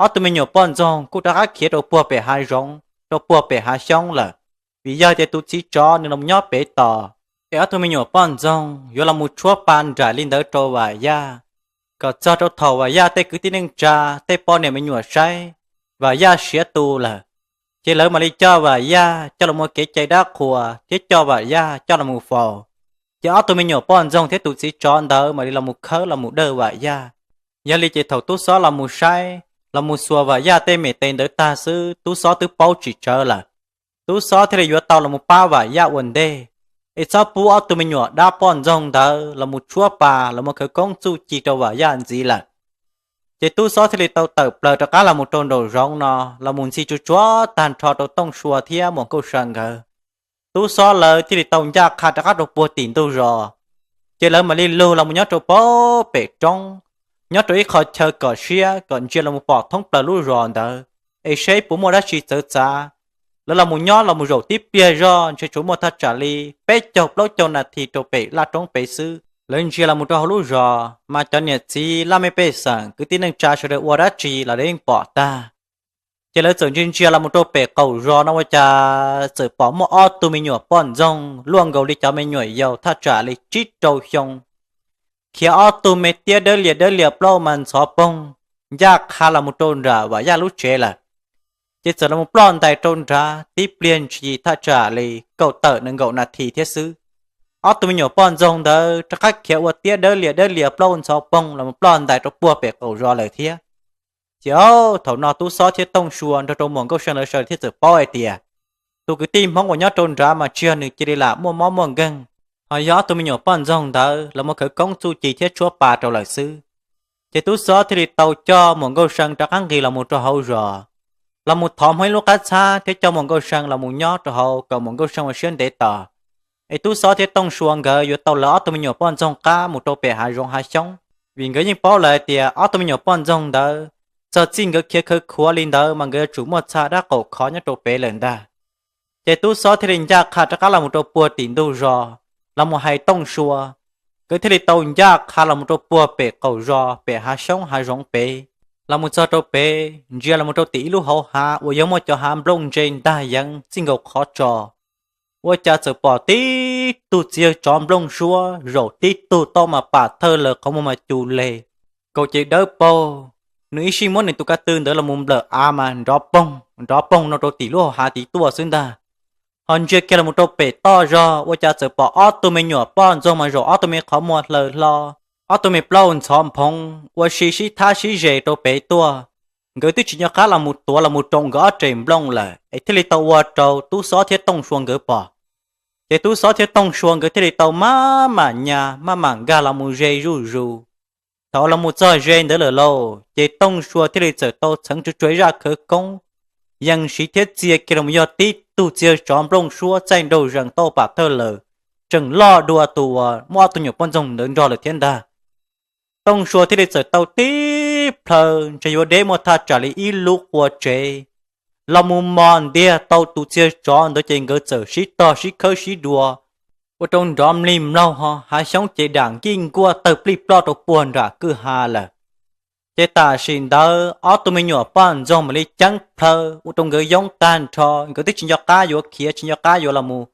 ob tug me nyuam poj ntxoog kuj rov qab khiav rau puag pem hav zoov rau puag pem hav xyoob lawm, vim yog tias tus txiv tsov nws los nyob pem tos. Es ob tug me nyuam poj ntxoog yuav los mus tshuab pa nraim li ntawd rau Vam Yaj, kom txog rau thaum Vam Yaj tej kwv tij neej tsa, tej poj niam me nyuam saib Vam Yaj siav tu lawm, ces lawv mam li coj Vam Yaj coj los muab kev cai dab qhuas thiab coj Vam Yaj coj los mus faus. Ces ob tug me nyuam poj ntxoog thiab tus txiv tsov ntawd mam li los mus khawb los mus dawj Vam Yaj. Yog li ces thaum tub xob los mus saib, los mus xuas Vam Yaj tej mem tes ntawd tag xwb, tub xob twb paub tsis tsawv lawm. Tub xob thiaj li yuav tau los mus pab Vam Yaj ua ntej, es txhob pub ob tug me nyuam dab poj ntxoog ntawd los mus tshuab pa los muab khawv koob txuj ci rau Vam Yaj ntxiv lawm. Ces tub xob thiaj li tau tawm plaws rov qab los mus rau nraum zoov no, los mus ntxhi tsuag tsuag tag nrho rau Tooj Sua thiab Muam Nkauj Sa nkawd. Tub xob lawv thiaj li tau ncaj qha rov qab rau puag tim ntug zos, ces lawv mam li lug los mus nyob rau puag pem roob, nyob rau ib qho chaw kom siab kom ntsia los mus pom thoob plaws lub zos ntawd, es seb puas muaj dab tsi txawv txav. Lawv los mus nyob los mus zaum tib pliag zoj ntshe tsuas muaj thaj tsam li peb caug plaub caug nas this rau pem laj roob pem xwb. Lawv ntsia los mus rau hauv lub zos mas cov niam txiv laj mej pej xeem kwv tij neej tsa sawv daws ua dab tsi los lawv yeej pom tag. Ces lawv txawm ntsia ntsia los mus rau pem qaum zos no ua cas txawm pom muaj ob tug me nyuam poj ntxoog luaj nkaus li cov me nyuam yaus thaj tsam li tsib rau xyoo, khiav ob tug me tiab dawb lias dawb lias plaub mas ntxhov poog, ncaj qha los mus rau nram Vam Yaj lub tsev lawm. Ces txawm los mus ploj ntais rau nrad tib pliag ntshis thaj tsam li kaum tawm nees nkaum nas this thiab xwb. Ob tug me nyuam poj ntxoog ntawd rov qab khiav ua tiab dawb lias dawb lias plaub ntxhov poog los mus ploj ntais rau puag pem qaum zos lawm thiab. Ces thaum no Tub Xob thiab Tooj Sua nrog rau Muam Nkauj See lawv sawv daws thiaj txawm paub hais tias tus kwv tij Hmoob uas nyob rau nrad mas tsis yog nws cia li lam muaj mob muaj nkeeg, ho yog ob tug me nyuam poj ntxoog ntawd los muab khawv koob txuj ci thiab tshuab pa rau lawm xwb. Ces Tub Xob thiaj li tau coj Muam Nkauj See rov qab nqis los mus rau hauv zos, los mus thov Hmoob ib lub qab txhab thiab coj Muam Nkauj See los mus nyob rau hauv kom Muam Nkauj See ua siab ntev tos, es Tub Xob thiab Tooj Sua nkawd yuav tau lawv ob tug me nyuam poj ntxoog qab mus rau pem hav zoov hav xyoob. vim nkawd yeej paub lawm hais tias ob tug me nyuam poj ntxoog ntawd, txog txij nkawd khiav khawv khuav li ntawd mas nkawd yuav tsum muaj txha dab qaum khov nyob rau pem lawm ntag. Ces tub xob thiaj li ncaj qha rov qab los mus rau puag tim ntug zos, los mus hais Tooj Sua. Nkawd thiaj li tau ncaj qha los mus rau puag pem qaum zos pem hav xyoob hav zoov pem, los mus txog rau pem ntsia los mus rau tim ib lub hauv hav uas yog muaj cov hav nplooj ntse ntag yeev txij nkaus qhov tso. Ua cas txawm pom tib tug txiv yawg tsov nplooj suab zaum tib tug tau mas pam thawj lawm qhov muag mas cus le, kaus ces dawb paug. Nws ib sij muab nws tus ka tw ntawd los mus nplawm av mas nrov poog nrov poog no rau tim lub hauv hav tid tuaj xwb ntag. Ho ntsia kiag los mus rau pem toj zog ua cas txawm pom ob tug me nyuam poj ntxoog mas zaum ob tug me qhov muag hlaws hlo, ob tug me plaub ntxhov nphoov ua si sib thab sib ze rau pem tuaj. Nkawd twb tsis nco qab los mus tuav los mus rau nkawd ob rev nplooj lawm es thiaj li tau ua rau tub xob thiab Tooj Sua nkawd pom. Ces tub xob thiab Tooj Sua nkawd thiaj li tau maj mam nyas maj mam nkag los mus ze zuj zus. Thaum los mus txog ze ntawd lawm lauj, ces Tooj Sua thiaj li txawm tau txheev tsuag tsuag ib zaj khawv koob, yees siv thiab txia kiag los mus yog tib tug txiv yawg tsov nplooj suab txaij nraug zees tau pam thawj lawm, tseem loj dua tus uas muaj ob tug nyuam poj ntxoog ntawd nrog lawm thiab ntag. Tooj Sua thiaj li txawm tau tib plhaw ntshe yuav deb muaj thaj tsam li ib lub qua tsev los mus mos ntiag tau tus txiv yawg tsov ntawd ces nkawd txawm sib tog sib khawb sib dua, ua rau nrov mlig mlaug ho hav xyoob ces dam nkij nkuaj tawg plij ploj rau puag nram kwj ha lawm. Ces tam sim ntawd ob tug me nyuam poj ntxoog mam li ceeb plhaw ua rau nkawd yoob tag nrho, nkawd twb tsis nco qab yuav khiav tsis nco qab yuav los mus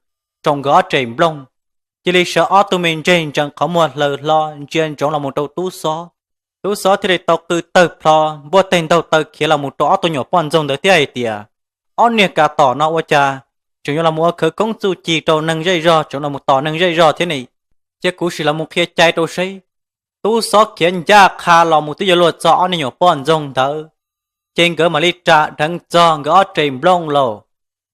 rau nkawd ob rev nplooj. Cia li sawv ob tug me ntseg ntsees qhov muag hlaws hlo ntsia ntsoov los mus rau tub xob. Tub xob thiaj li tau qw tawg plho npuaj teg ntaug taw khiav los mus rau ob tug nyuam poj ntxoog ntawd thiab hais tias, ob niag kav tom no ua cas tseem yuav los mus ua khawv koob txuj ci rau neeg zej zog, tseem los mus tom neeg zej zog thiab ne? Cia kuv sim los mus qhia cai rau seb. Tub xob khiav ncaj qha los mus twb yuav luag txog ob niag nyuam poj ntxoog ntawd, ces nkawd mam li ras dheev txog nkawd ob rev nplooj lauj.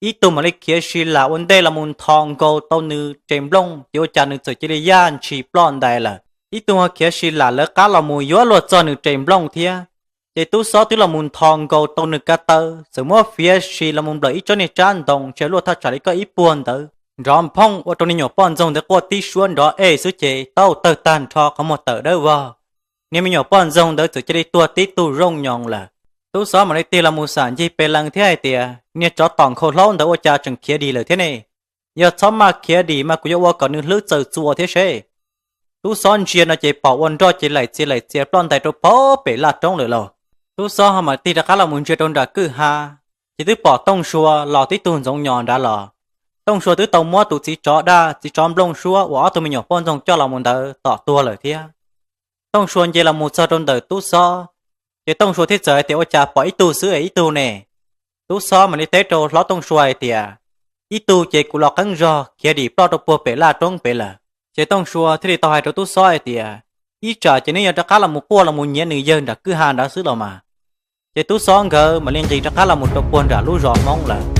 Ib tug mam li khiav si lam ua ntej los mus nthos nkaus tau nws rev nplooj ces ua cas nws txawm cia li yaj ntshis ploj ntais lawm. Ib tug ho khiav si lam lawv qab los mus yuav luag txog nws rev nplooj thiab. Ces tub xob twb los mus nthos nkaus tau nws ka taw, txawm muab fiav si los mus nplawm ib tsob niag tsab ntoo ntshe luaj thaj tsam li koj ib puag ntawd, nrov nphooj ua rau niag nyuam poj ntxoog ntawd quaj tib suab nrov ej xwb ces tau tawg tag nrho qhov muag tawm dawb vog. Niag me nyuam poj ntxoog ntawd txawm cia li tuag tib tug zooj nyoos lawm. Tub xob mam li tig los mus xam ncig pes lees thiab hais tias, niag tsov tom nkhaus hlaub ntawd ua cas tseem khiav dim lawm thiab ne? Yog txhob maj khiav dim mas kuv yuav ua kom nws hlwb txaws txua thiab seb. Tub xob ntsia no ces pom ua nroj ces laim txias laim txias ploj ntais rau pem laj roob lawm lauj. Tub xob ho mam tig rov qab los mus ntsia rau nram kwj ha, ces twb pom Tooj Sua los tib tug ntxoov nyos nrad los. Tooj Sua twb tau muab tus txiv tsov daj txiv tsov nplooj suab uas ob tug me nyuam poj ntxoog coj los mus ntawd tom tuag lawm thiab. Tooj Sua nce los mus txog rau ntawm tub xob, ces Tooj Sua thiaj txawm hais tias, ua cas pom ib tug xwb es ib tug ne? Tub xob mam li teb rau hlob Tooj Sua hais tias, ib tug ces kuv los qeeb zog khiav dim ploj rau puag pem laj roob pem lawm. Ces Tooj Sua thiaj li tau hais rau tub xob hais tias, ib tsam ces neb yuav rov qab los mus quaj los mus nyiav nws yawg nram kwj ha nrad xwb los mas. Ces tub xob nkawd mam li nqis rov qab los mus rau puag nram lub zos Hmoob lawm.